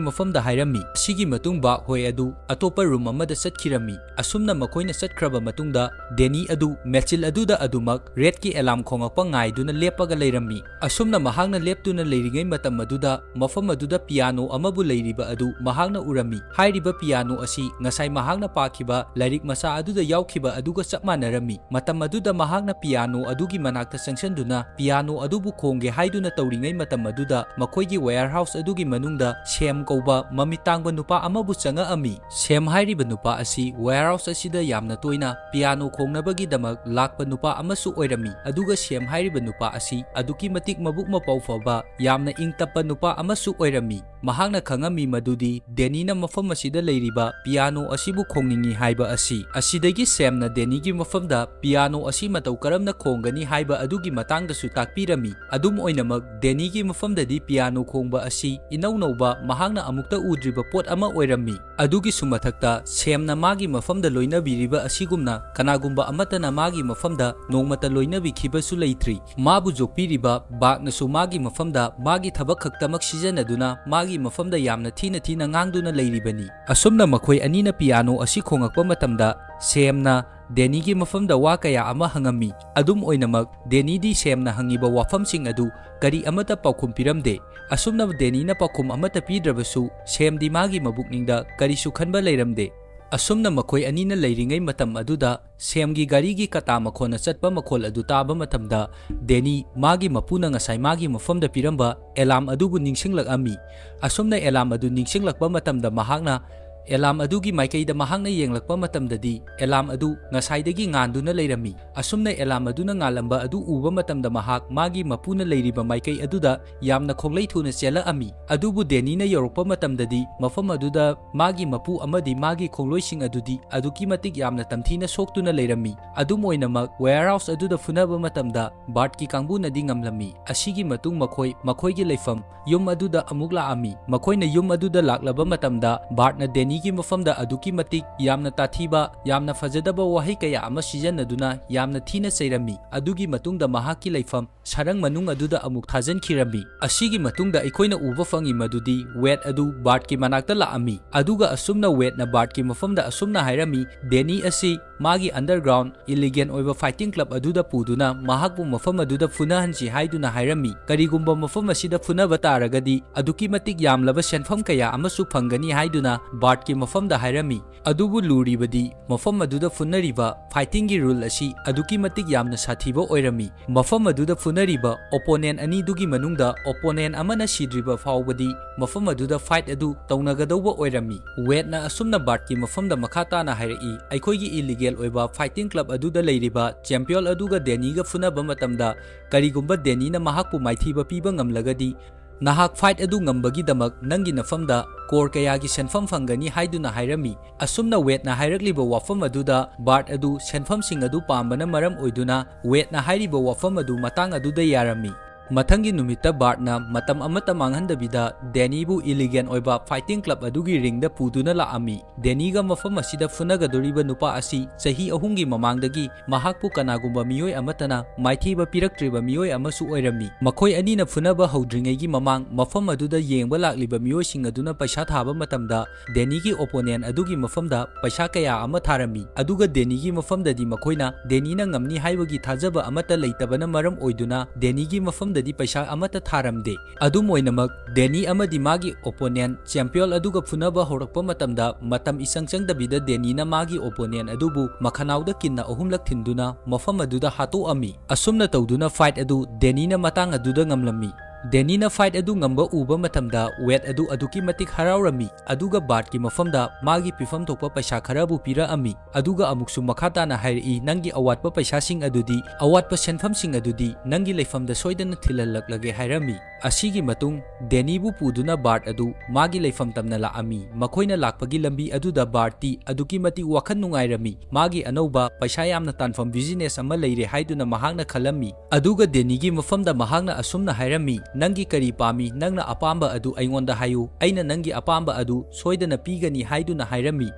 ꯃꯐꯝꯗ ꯍꯥꯏꯔꯝꯃꯤ꯫ ꯑꯁꯤꯒꯤ ꯃꯇꯨꯡ ꯕꯥꯔꯠ ꯍꯣꯏ ꯑꯗꯨ ꯑꯇꯣꯞꯄ room ꯑꯃꯗ ꯆꯠꯈꯤꯔꯝꯃꯤ꯫ ꯑꯁꯨꯝꯅ ꯃꯈꯣꯏꯅ ꯆꯠꯈ꯭ꯔꯕ ꯃꯇꯨꯡꯗ ꯗꯦꯅꯤ ꯑꯗꯨ ꯃꯦꯆꯤꯜ ꯑꯗꯨꯗ ꯑꯗꯨꯃꯛ ꯔꯦꯗꯀꯤ alarm ꯈꯣꯡꯂꯛꯄ ꯉꯥꯏꯗꯨꯅ ꯂꯦꯞꯄꯒ ꯂꯩꯔꯝꯃꯤ꯫ ꯑꯁꯨꯝꯅ ꯃꯍꯥꯛꯅ ꯂꯦꯞꯇꯨꯅ ꯂꯩꯔꯤꯉꯩ ꯃꯇꯝ ꯑꯗꯨꯗ ꯃꯐꯝ ꯑꯗꯨꯗ piano ꯑꯃꯕꯨ ꯂꯩꯔꯤꯕ ꯑꯗꯨ ꯃꯍꯥꯛꯅ ꯎꯔꯝꯃꯤ꯫ ꯍꯥꯏꯔꯤꯕ piano ꯑꯁꯤ ꯉꯁꯥꯏ ꯃꯍꯥꯛꯅ ꯄꯥꯈꯤꯕ ꯂꯥꯏꯔꯤꯛ ꯃꯆꯥ ꯑꯗꯨꯗ ꯌꯥꯎꯈꯤꯕ ꯑꯗꯨꯒ ꯆꯞ ꯃꯥꯟꯅꯔꯝꯃꯤ꯫ ꯃꯇꯝ ꯑꯗꯨꯗ ꯃꯍꯥꯛꯅ piano ꯑꯗꯨꯒꯤ ꯃꯅꯥꯛꯇ ꯆꯪꯁꯤꯟꯗꯨꯅ piano ꯑꯗꯨꯕꯨ ꯈꯣꯡꯒꯦ ꯍꯥꯏꯗꯨꯅ ꯇꯧꯔꯤꯉꯩ ꯃꯇꯝ ꯑꯗꯨꯗ ꯃꯈꯣꯏꯒꯤ warehouse ꯑꯗꯨꯒꯤ ꯃꯅꯨꯡꯗ ꯁꯦꯝ ꯀꯧꯕ ꯃꯃꯤꯠ ꯇꯥꯡꯕ ꯅꯨꯄꯥ ꯑꯃꯕꯨ ꯆꯪꯉꯛꯑꯝꯃꯤ꯫ ꯁꯦꯝ ꯍꯥꯏꯔꯤꯕ ꯅꯨꯄꯥ ꯑꯁꯤ warehouse ꯑꯁꯤꯗ ꯌꯥꯝꯅ ꯇꯣꯏꯅ piano ꯈꯣꯡꯅꯕꯒꯤꯗꯃꯛ ꯂꯥꯛꯄ ꯅꯨꯄꯥ ꯑꯃꯁꯨ ꯑꯣꯏꯔꯝꯃꯤ꯫ ꯑꯗꯨꯒ ꯁꯦꯝ ꯍꯥꯏꯔꯤꯕ ꯅꯨꯄꯥ ꯑꯁꯤ ꯑꯗꯨꯛꯀꯤ ꯃꯇꯤꯛ ꯃꯕꯨꯛ ꯃꯄꯥꯎ ꯐꯕ, ꯌꯥꯝꯅ ꯏꯪ ꯇꯞꯄ ꯅꯨꯄꯥ ꯑꯃꯁꯨ ꯑꯣꯏꯔꯝꯃꯤ꯫ ꯃꯍꯥꯛꯅ ꯈꯪꯉꯝꯃꯤ ꯃꯗꯨꯗꯤ ꯗꯦꯅꯤꯅ ꯃꯐꯝ ꯑꯁꯤꯗ ꯂꯩꯔꯤꯕ piano ꯑꯁꯤꯕꯨ ꯈꯣꯡꯅꯤꯡꯏ ꯍꯥꯏꯕ ꯑꯁꯤ꯫ ꯑꯁꯤꯗꯒꯤ ꯁꯦꯝꯅ ꯗꯦꯅꯤꯒꯤ ꯃꯐꯝꯗ piano ꯑꯁꯤ ꯃꯇꯧ ꯀꯔꯝꯅ ꯈꯣꯡꯒꯅꯤ ꯍꯥꯏꯕ ꯑꯗꯨꯒꯤ ꯃꯇꯥꯡꯗꯁꯨ ꯇꯥꯛꯄꯤꯔꯝꯃꯤ꯫ ꯑꯗꯨꯝ ꯑꯣꯏꯅꯃꯛ, ꯗꯦꯅꯤꯒꯤ ꯃꯐꯝꯗꯗꯤ piano ꯈꯣꯡꯕ ꯑꯁꯤ ꯏꯅꯧ ꯅꯧꯕ, ꯃꯍꯥꯛꯅ ꯑꯃꯨꯛꯇ ꯎꯗ꯭ꯔꯤꯕ ꯄꯣꯠ ꯑꯃ ꯑꯣꯏꯔꯝꯃꯤ꯫ ꯑꯗꯨꯒꯤꯁꯨ ꯃꯊꯛꯇ, ꯁꯦꯝꯅ ꯃꯥꯒꯤ ꯃꯐꯝꯗ ꯂꯣꯏꯅꯕꯤꯔꯤꯕ ꯑꯁꯤꯒꯨꯝꯅ ꯀꯅꯥꯒꯨꯝꯕ ꯑꯃꯠꯇꯅ ꯃꯥꯒꯤ ꯃꯐꯝꯗ ꯅꯣꯡꯃꯇ ꯂꯣꯏꯅꯕꯤꯈꯤꯕꯁꯨ ꯂꯩꯇ꯭ꯔꯤ꯫ ꯃꯥꯕꯨ ꯌꯣꯛꯄꯤꯔꯤꯕ ꯕꯥꯔꯠꯅꯁꯨ ꯃꯥꯒꯤ ꯃꯐꯝꯗ ꯃꯥꯒꯤ ꯊꯕꯛ ꯈꯛꯇꯃꯛ ꯁꯤꯖꯤꯟꯅꯗꯨꯅ ꯃꯥꯒꯤ ꯃꯐꯝꯗ ꯌꯥꯝꯅ ꯊꯤꯅ ꯊꯤꯅ ꯉꯥꯡꯗꯨꯅ ꯂꯩꯔꯤꯕꯅꯤ꯫ ꯑꯁꯨꯝꯅ ꯃꯈꯣꯏ ꯑꯅꯤꯅ ꯄꯤꯌꯥꯅꯣ ꯑꯁꯤ ꯈꯣꯡꯉꯛꯄ ꯃꯇꯝꯗ ꯁꯦꯝꯅ ꯗꯦꯅꯤꯒꯤ ꯃꯐꯝꯗ ꯋꯥ ꯀꯌꯥ ꯑꯃ ꯍꯪꯉꯝꯃꯤ꯫ ꯑꯗꯨꯝ ꯑꯣꯏꯅꯃꯛ, ꯗꯦꯅꯤꯗꯤ ꯁꯦꯝꯅ ꯍꯪꯉꯤꯕ ꯋꯥꯐꯝꯁꯤꯡ ꯑꯗꯨ ꯀꯔꯤ ꯑꯃꯠꯇ ꯄꯥꯎꯈꯨꯝ ꯄꯤꯔꯝꯗꯦ꯫ ꯑꯁꯨꯝꯅ ꯗꯦꯅꯤꯅ ꯄꯥꯎꯈꯨꯝ ꯑꯃꯠꯇ ꯄꯤꯗ꯭ꯔꯕꯁꯨ, ꯁꯦꯝꯗꯤ ꯃꯥꯒꯤ ꯃꯕꯨꯛꯅꯤꯡꯗ ꯀꯔꯤꯁꯨ ꯈꯟꯕ ꯂꯩꯔꯝꯗꯦ꯫ ꯑꯁꯨꯝꯅ ꯃꯈꯣꯏ ꯑꯅꯤꯅ ꯂꯩꯔꯤꯉꯩ ꯃꯇꯝ ꯑꯗꯨꯗ ꯁꯦꯝꯒꯤ ꯒꯥꯔꯤꯒꯤ ꯀꯇꯥ ꯃꯈꯣꯟꯅ ꯆꯠꯄ ꯃꯈꯣꯜ ꯑꯗꯨ ꯇꯥꯕ ꯃꯇꯝꯗ, ꯗꯦꯅꯤ ꯃꯥꯒꯤ ꯃꯄꯨꯅ ꯉꯁꯥꯏ ꯃꯥꯒꯤ ꯃꯐꯝꯗ ꯄꯤꯔꯝꯕ ꯑꯦꯂꯥꯝ ꯑꯗꯨꯕꯨ ꯅꯤꯡꯁꯤꯡꯂꯛꯂꯝꯃꯤ꯫ ꯑꯁꯨꯝꯅ ꯑꯦꯂꯥꯝ ꯑꯗꯨ ꯅꯤꯡꯁꯤꯡꯂꯛꯄ ꯃꯇꯝꯗ ꯃꯍꯥꯛꯅ ꯑꯦꯂꯥꯝ ꯑꯗꯨꯒꯤ ꯃꯥꯏꯀꯩꯗ ꯃꯍꯥꯛꯅ ꯌꯦꯡꯂꯛꯄ ꯃꯇꯝꯗꯗꯤ, ꯑꯦꯂꯥꯝ ꯑꯗꯨ ꯉꯁꯥꯏꯗꯒꯤ ꯉꯥꯟꯗꯨꯅ ꯂꯩꯔꯝꯃꯤ꯫ ꯑꯁꯨꯝꯅ ꯑꯦꯂꯥꯝ ꯑꯗꯨꯅ ꯉꯥꯜꯂꯝꯕ ꯑꯗꯨ ꯎꯕ ꯃꯇꯝꯗ ꯃꯍꯥꯛ ꯃꯥꯒꯤ ꯃꯄꯨꯅ ꯂꯩꯔꯤꯕ ꯃꯥꯏꯀꯩ ꯑꯗꯨꯗ ꯌꯥꯝꯅ ꯈꯣꯡꯂꯩ ꯊꯨꯅ ꯆꯦꯜꯂꯛꯑꯝꯃꯤ꯫ ꯑꯗꯨꯕꯨ ꯗꯦꯅꯤꯅ ꯌꯧꯔꯛꯄ ꯃꯇꯝꯗꯗꯤ ꯃꯐꯝ ꯑꯗꯨꯗ ꯃꯥꯒꯤ ꯃꯄꯨ ꯑꯃꯗꯤ ꯃꯥꯒꯤ ꯈꯣꯡꯂꯣꯏꯁꯤꯡ ꯑꯗꯨꯗꯤ ꯑꯗꯨꯛꯀꯤ ꯃꯇꯤꯛ ꯌꯥꯝꯅ ꯇꯝꯊꯤꯅ ꯁꯣꯛꯇꯨꯅ ꯂꯩꯔꯝꯃꯤ꯫ ꯑꯗꯨꯝ ꯑꯣꯏꯅꯃꯛ, warehouse ꯑꯗꯨꯗ ꯐꯨꯅꯕ ꯃꯇꯝꯗ ꯕꯥꯔꯠꯀꯤ ꯀꯥꯡꯕꯨꯅꯗꯤ ꯉꯝꯂꯝꯃꯤ꯫ ꯑꯁꯤꯒꯤ ꯃꯇꯨꯡ ꯃꯈꯣꯏ ꯃꯈꯣꯏꯒꯤ ꯂꯩꯐꯝ ꯌꯨꯝ ꯑꯗꯨꯗ ꯑꯃꯨꯛ ꯂꯥꯛꯑꯝꯃꯤ꯫ ꯃꯈꯣꯏꯅ ꯌꯨꯝ ꯑꯗꯨꯗ ꯂꯥꯛꯂꯕ ꯃꯇꯝꯗ, ꯕꯥꯔꯠꯅ ꯗꯦꯅꯤꯒꯤ ꯃꯐꯝꯗ ꯑꯗꯨꯛꯀꯤ ꯃꯇꯤꯛ ꯌꯥꯝꯅ ꯇꯥꯊꯤꯕ, ꯌꯥꯝꯅ ꯐꯖꯗꯕ ꯋꯥꯍꯩ ꯀꯌꯥ ꯑꯃ ꯁꯤꯖꯤꯟꯅꯗꯨꯅ ꯌꯥꯝꯅ ꯊꯤꯅ ꯆꯩꯔꯝꯃꯤ꯫ ꯑꯗꯨꯒꯤ ꯃꯇꯨꯡꯗ ꯃꯍꯥꯛꯀꯤ ꯂꯩꯐꯝ ꯁꯔꯪ ꯃꯅꯨꯡ ꯑꯗꯨꯗ ꯑꯃꯨꯛ ꯊꯥꯖꯤꯟꯈꯤꯔꯝꯃꯤ꯫ ꯑꯁꯤꯒꯤ ꯃꯇꯨꯡꯗ ꯑꯩꯈꯣꯏꯅ ꯎꯕ ꯐꯪꯉꯤ ꯃꯗꯨꯗꯤ ꯋꯦꯗ ꯑꯗꯨ ꯕꯥꯔꯠꯀꯤ ꯃꯅꯥꯛꯇ ꯂꯥꯛꯑꯝꯃꯤ, ꯑꯗꯨꯒ ꯑꯁꯨꯝꯅ ꯋꯦꯗꯅ ꯕꯥꯔꯠꯀꯤ ꯃꯐꯝꯗ ꯑꯁꯨꯝꯅ ꯍꯥꯏꯔꯝꯃꯤ, "ꯗꯦꯅꯤ ꯑꯁꯤ ꯃꯥꯒꯤ underground illegal ꯑꯣꯏꯕ fighting club ꯑꯗꯨꯗ ꯄꯨꯗꯨꯅ ꯃꯍꯥꯛꯄꯨ ꯃꯐꯝ ꯑꯗꯨꯗ ꯐꯨꯅꯍꯟꯁꯤ ꯍꯥꯏꯗꯨꯅ ꯍꯥꯏꯔꯝꯃꯤ꯫ ꯀꯔꯤꯒꯨꯝꯕ ꯃꯐꯝ ꯑꯁꯤꯗ ꯐꯨꯅꯕ ꯇꯥꯔꯒꯗꯤ ꯑꯗꯨꯛꯀꯤ ꯃꯇꯤꯛ ꯌꯥꯝꯂꯕ ꯁꯦꯟꯐꯝ ꯀꯌꯥ ꯑꯃꯁꯨ ꯐꯪꯒꯅꯤ" ꯍꯥꯏꯗꯨꯅ ꯕꯥꯔꯠꯀꯤ ꯃꯐꯝꯗ ꯍꯥꯏꯔꯝꯃꯤ꯫ ꯑꯗꯨꯕꯨ ꯂꯨꯔꯤꯕꯗꯤ ꯃꯐꯝ ꯑꯗꯨꯗ ꯐꯨꯅꯔꯤꯕ fightingꯒꯤ rule ꯑꯁꯤ ꯑꯗꯨꯛꯀꯤ ꯃꯇꯤꯛ ꯌꯥꯝꯅ ꯁꯥꯊꯤꯕ ꯑꯣꯏꯔꯝꯃꯤ꯫ ꯃꯐꯝ ꯑꯗꯨꯗ ꯐꯨꯅꯔꯤꯕ opponent ꯑꯅꯤꯗꯨꯒꯤ ꯃꯅꯨꯡꯗ opponent ꯑꯃꯅ ꯁꯤꯗ꯭ꯔꯤꯕ ꯐꯥꯎꯕꯗꯤ ꯃꯐꯝ ꯑꯗꯨꯗ fight ꯑꯗꯨ ꯇꯧꯅꯒꯗꯧꯕ ꯑꯣꯏꯔꯝꯃꯤ꯫ ꯋꯦꯗꯅ ꯑꯁꯨꯝꯅ ꯕꯥꯔꯠꯀꯤ ꯃꯐꯝꯗ ꯃꯈꯥ ꯇꯥꯅ ꯍꯥꯏꯔꯛꯏ, "ꯑꯩꯈꯣꯏꯒꯤ illegal ꯑꯣꯏꯕ fighting club ꯑꯗꯨꯗ ꯂꯩꯔꯤꯕ ꯆꯦꯝꯄꯤꯌꯟ ꯑꯗꯨꯒ ꯗꯦꯅꯤꯒ ꯐꯨꯅꯕ ꯃꯇꯝꯗ, ꯀꯔꯤꯒꯨꯝꯕ ꯗꯦꯅꯤꯅ ꯃꯍꯥꯛꯄꯨ ꯃꯥꯏꯊꯤꯕ ꯄꯤꯕ ꯉꯝꯂꯒꯗꯤ, ꯅꯍꯥꯛ fight ꯑꯗꯨ ꯉꯝꯕꯒꯤꯗꯃꯛ ꯅꯪꯒꯤ ꯅꯐꯝꯗ ꯀꯣꯔ ꯀꯌꯥꯒꯤ ꯁꯦꯟꯐꯝ ꯐꯪꯒꯅꯤ" ꯍꯥꯏꯗꯨꯅ ꯍꯥꯏꯔꯝꯃꯤ꯫ ꯑꯁꯨꯝꯅ ꯋꯦꯗꯅ ꯍꯥꯏꯔꯛꯂꯤꯕ ꯋꯥꯐꯝ ꯑꯗꯨꯗ ꯕꯥꯔꯠ ꯑꯗꯨ ꯁꯦꯟꯐꯝꯁꯤꯡ ꯑꯗꯨ ꯄꯥꯝꯕꯅ ꯃꯔꯝ ꯑꯣꯏꯗꯨꯅ ꯋꯦꯗꯅ ꯍꯥꯏꯔꯤꯕ ꯋꯥꯐꯝ ꯑꯗꯨ ꯃꯇꯥꯡ ꯑꯗꯨꯗ ꯌꯥꯔꯝꯃꯤ꯫ ꯃꯊꯪꯒꯤ ꯅꯨꯃꯤꯠꯇ ꯕꯥꯔꯠꯅ ꯃꯇꯝ ꯑꯃꯠꯇ ꯃꯥꯡꯍꯟꯗꯕꯤꯗ ꯗꯦꯅꯤꯕꯨ ꯏꯂꯤꯒꯦꯟ ꯑꯣꯏꯕ ꯐꯥꯏꯇꯤꯡ ꯀ꯭ꯂꯕ ꯑꯗꯨꯒꯤ ꯔꯤꯡꯗ ꯄꯨꯗꯨꯅ ꯂꯥꯛꯑꯝꯃꯤ꯫ ꯗꯦꯅꯤꯒ ꯃꯐꯝ ꯑꯁꯤꯗ ꯐꯨꯅꯒꯗꯧꯔꯤꯕ ꯅꯨꯄꯥ ꯑꯁꯤ ꯆꯍꯤ ꯑꯍꯨꯝꯒꯤ ꯃꯃꯥꯡꯗꯒꯤ ꯃꯍꯥꯛꯄꯨ ꯀꯅꯥꯒꯨꯝꯕ ꯃꯤꯑꯣꯏ ꯑꯃꯠꯇꯅ ꯃꯥꯏꯊꯤꯕ ꯄꯤꯔꯛꯇ꯭ꯔꯤꯕ ꯃꯤꯑꯣꯏ ꯑꯃꯁꯨ ꯑꯣꯏꯔꯝꯃꯤ꯫ ꯃꯈꯣꯏ ꯑꯅꯤꯅ ꯐꯨꯅꯕ ꯍꯧꯗ꯭ꯔꯤꯉꯩꯒꯤ ꯃꯃꯥꯡ ꯃꯐꯝ ꯑꯗꯨꯗ ꯌꯦꯡꯕ ꯂꯥꯛꯂꯤꯕ ꯃꯤꯑꯣꯏꯁꯤꯡ ꯑꯗꯨꯅ ꯄꯩꯁꯥ ꯊꯥꯕ ꯃꯇꯝꯗ ꯗꯦꯅꯤꯒꯤ ꯑꯣꯄꯣꯅꯦꯟ ꯑꯗꯨꯒꯤ ꯃꯐꯝꯗ ꯄꯩꯁꯥ ꯀꯌꯥ ꯑꯃ ꯊꯥꯔꯝꯃꯤ꯫ ꯑꯗꯨꯒ ꯗꯦꯅꯤꯒꯤ ꯃꯐꯝꯗꯗꯤ ꯃꯈꯣꯏꯅ ꯗꯦꯅꯤꯅ ꯉꯝꯅꯤ ꯍꯥꯏꯕꯒꯤ ꯊꯥꯖꯕ ꯑꯃꯠꯇ ꯂꯩꯇꯕꯅ ꯃꯔꯝ ꯑꯣꯏꯗꯨꯅ ꯗꯦꯅꯤꯒꯤ ꯃꯐꯝꯗꯗꯤ ꯄꯩꯁꯥ ꯑꯃꯠꯇ ꯊꯥꯔꯝꯗꯦ꯫ ꯑꯗꯨꯝ ꯑꯣꯏꯅꯃꯛ, ꯗꯦꯅꯤ ꯑꯃꯗꯤ ꯃꯥꯒꯤ ꯑꯣꯄꯣꯅꯦꯟ ꯆꯦꯝꯄꯤꯌꯣꯟ ꯑꯗꯨꯒ ꯐꯨꯅꯕ ꯍꯧꯔꯛꯄ ꯃꯇꯝꯗ ꯃꯇꯝ ꯏꯆꯪ ꯆꯪꯗꯕꯤꯗ ꯗꯦꯅꯤꯅ ꯃꯥꯒꯤ ꯑꯣꯄꯣꯅꯦꯟ ꯑꯗꯨꯕꯨ ꯃꯈꯅꯥꯎꯗ ꯀꯤꯟꯅ ꯑꯍꯨꯝꯂꯛ ꯊꯤꯟꯗꯨꯅ ꯃꯐꯝ ꯑꯗꯨꯗ ꯍꯥꯠꯇꯣꯛꯑꯝꯃꯤ꯫ ꯑꯁꯨꯝꯅ ꯇꯧꯗꯨꯅ ꯐꯥꯏꯠ ꯑꯗꯨ ꯗꯦꯅꯤꯅ ꯃꯇꯥꯡ ꯑꯗꯨꯗ ꯉꯝꯂꯝꯃꯤ꯫ ꯗꯦꯅꯤꯅ ꯐꯥꯏꯠ ꯑꯗꯨ ꯉꯝꯕ ꯎꯕ ꯃꯇꯝꯗ ꯋꯦꯠ ꯑꯗꯨ ꯑꯗꯨꯛꯀꯤ ꯃꯇꯤꯛ ꯍꯔꯥꯎꯔꯝꯃꯤ, ꯑꯗꯨꯒ ꯕꯥꯔꯠꯀꯤ ꯃꯐꯝꯗ ꯃꯥꯒꯤ ꯄꯤꯐꯝ ꯊꯣꯛꯄ ꯄꯩꯁꯥ ꯈꯔꯕꯨ ꯄꯤꯔꯛꯑꯝꯃꯤ, ꯑꯗꯨꯒ ꯑꯃꯨꯛꯁꯨ ꯃꯈꯥ ꯇꯥꯅ ꯍꯥꯏꯔꯛꯏ, "ꯅꯪꯒꯤ ꯑꯋꯥꯠꯄ ꯄꯩꯁꯥꯁꯤꯡ ꯑꯗꯨꯗꯤ, ꯑꯋꯥꯠꯄ ꯁꯦꯟꯐꯝꯁꯤꯡ ꯑꯗꯨꯗꯤ ꯅꯪꯒꯤ ꯂꯩꯐꯝꯗ ꯁꯣꯏꯗꯅ ꯊꯤꯜꯍꯜꯂꯛꯂꯒꯦ" ꯍꯥꯏꯔꯝꯃꯤ꯫ ꯑꯁꯤꯒꯤ ꯃꯇꯨꯡ, ꯗꯦꯅꯤꯕꯨ ꯄꯨꯗꯨꯅ ꯕꯥꯔꯠ ꯑꯗꯨ ꯃꯥꯒꯤ ꯂꯩꯐꯝ ꯇꯝꯅ ꯂꯥꯛꯑꯝꯃꯤ꯫ ꯃꯈꯣꯏꯅ ꯂꯥꯛꯄꯒꯤ ꯂꯝꯕꯤ ꯑꯗꯨꯗ ꯕꯥꯔꯠꯇꯤ ꯑꯗꯨꯛꯀꯤ ꯃꯇꯤꯛ ꯋꯥꯈꯜ ꯅꯨꯡꯉꯥꯏꯔꯝꯃꯤ꯫ ꯃꯥꯒꯤ ꯑꯅꯧꯕ ꯄꯩꯁꯥ ꯌꯥꯝꯅ ꯇꯥꯟꯐꯝ ꯕꯤꯖꯤꯅꯦꯁ ꯑꯃ ꯂꯩꯔꯦ ꯍꯥꯏꯗꯨꯅ ꯃꯍꯥꯛꯅ ꯈꯜꯂꯝꯃꯤ꯫ ꯑꯗꯨꯒ ꯗꯦꯅꯤꯒꯤ ꯃꯐꯝꯗ ꯃꯍꯥꯛꯅ ꯑꯁꯨꯝꯅ ꯍꯥꯏꯔꯝꯃꯤ, "ꯅꯪꯒꯤ ꯀꯔꯤ ꯄꯥꯝꯃꯤ? ꯅꯪꯅ ꯑꯄꯥꯝꯕ ꯑꯗꯨ ꯑꯩꯉꯣꯟꯗ ꯍꯥꯏꯌꯨ꯫ ꯑꯩꯅ ꯅꯪꯒꯤ ꯑꯄꯥꯝꯕ ꯑꯗꯨ ꯁꯣꯏꯗꯅ ꯄꯤꯒꯅꯤ" ꯍꯥꯏꯗꯨꯅ ꯍꯥꯏꯔꯝꯃꯤ꯫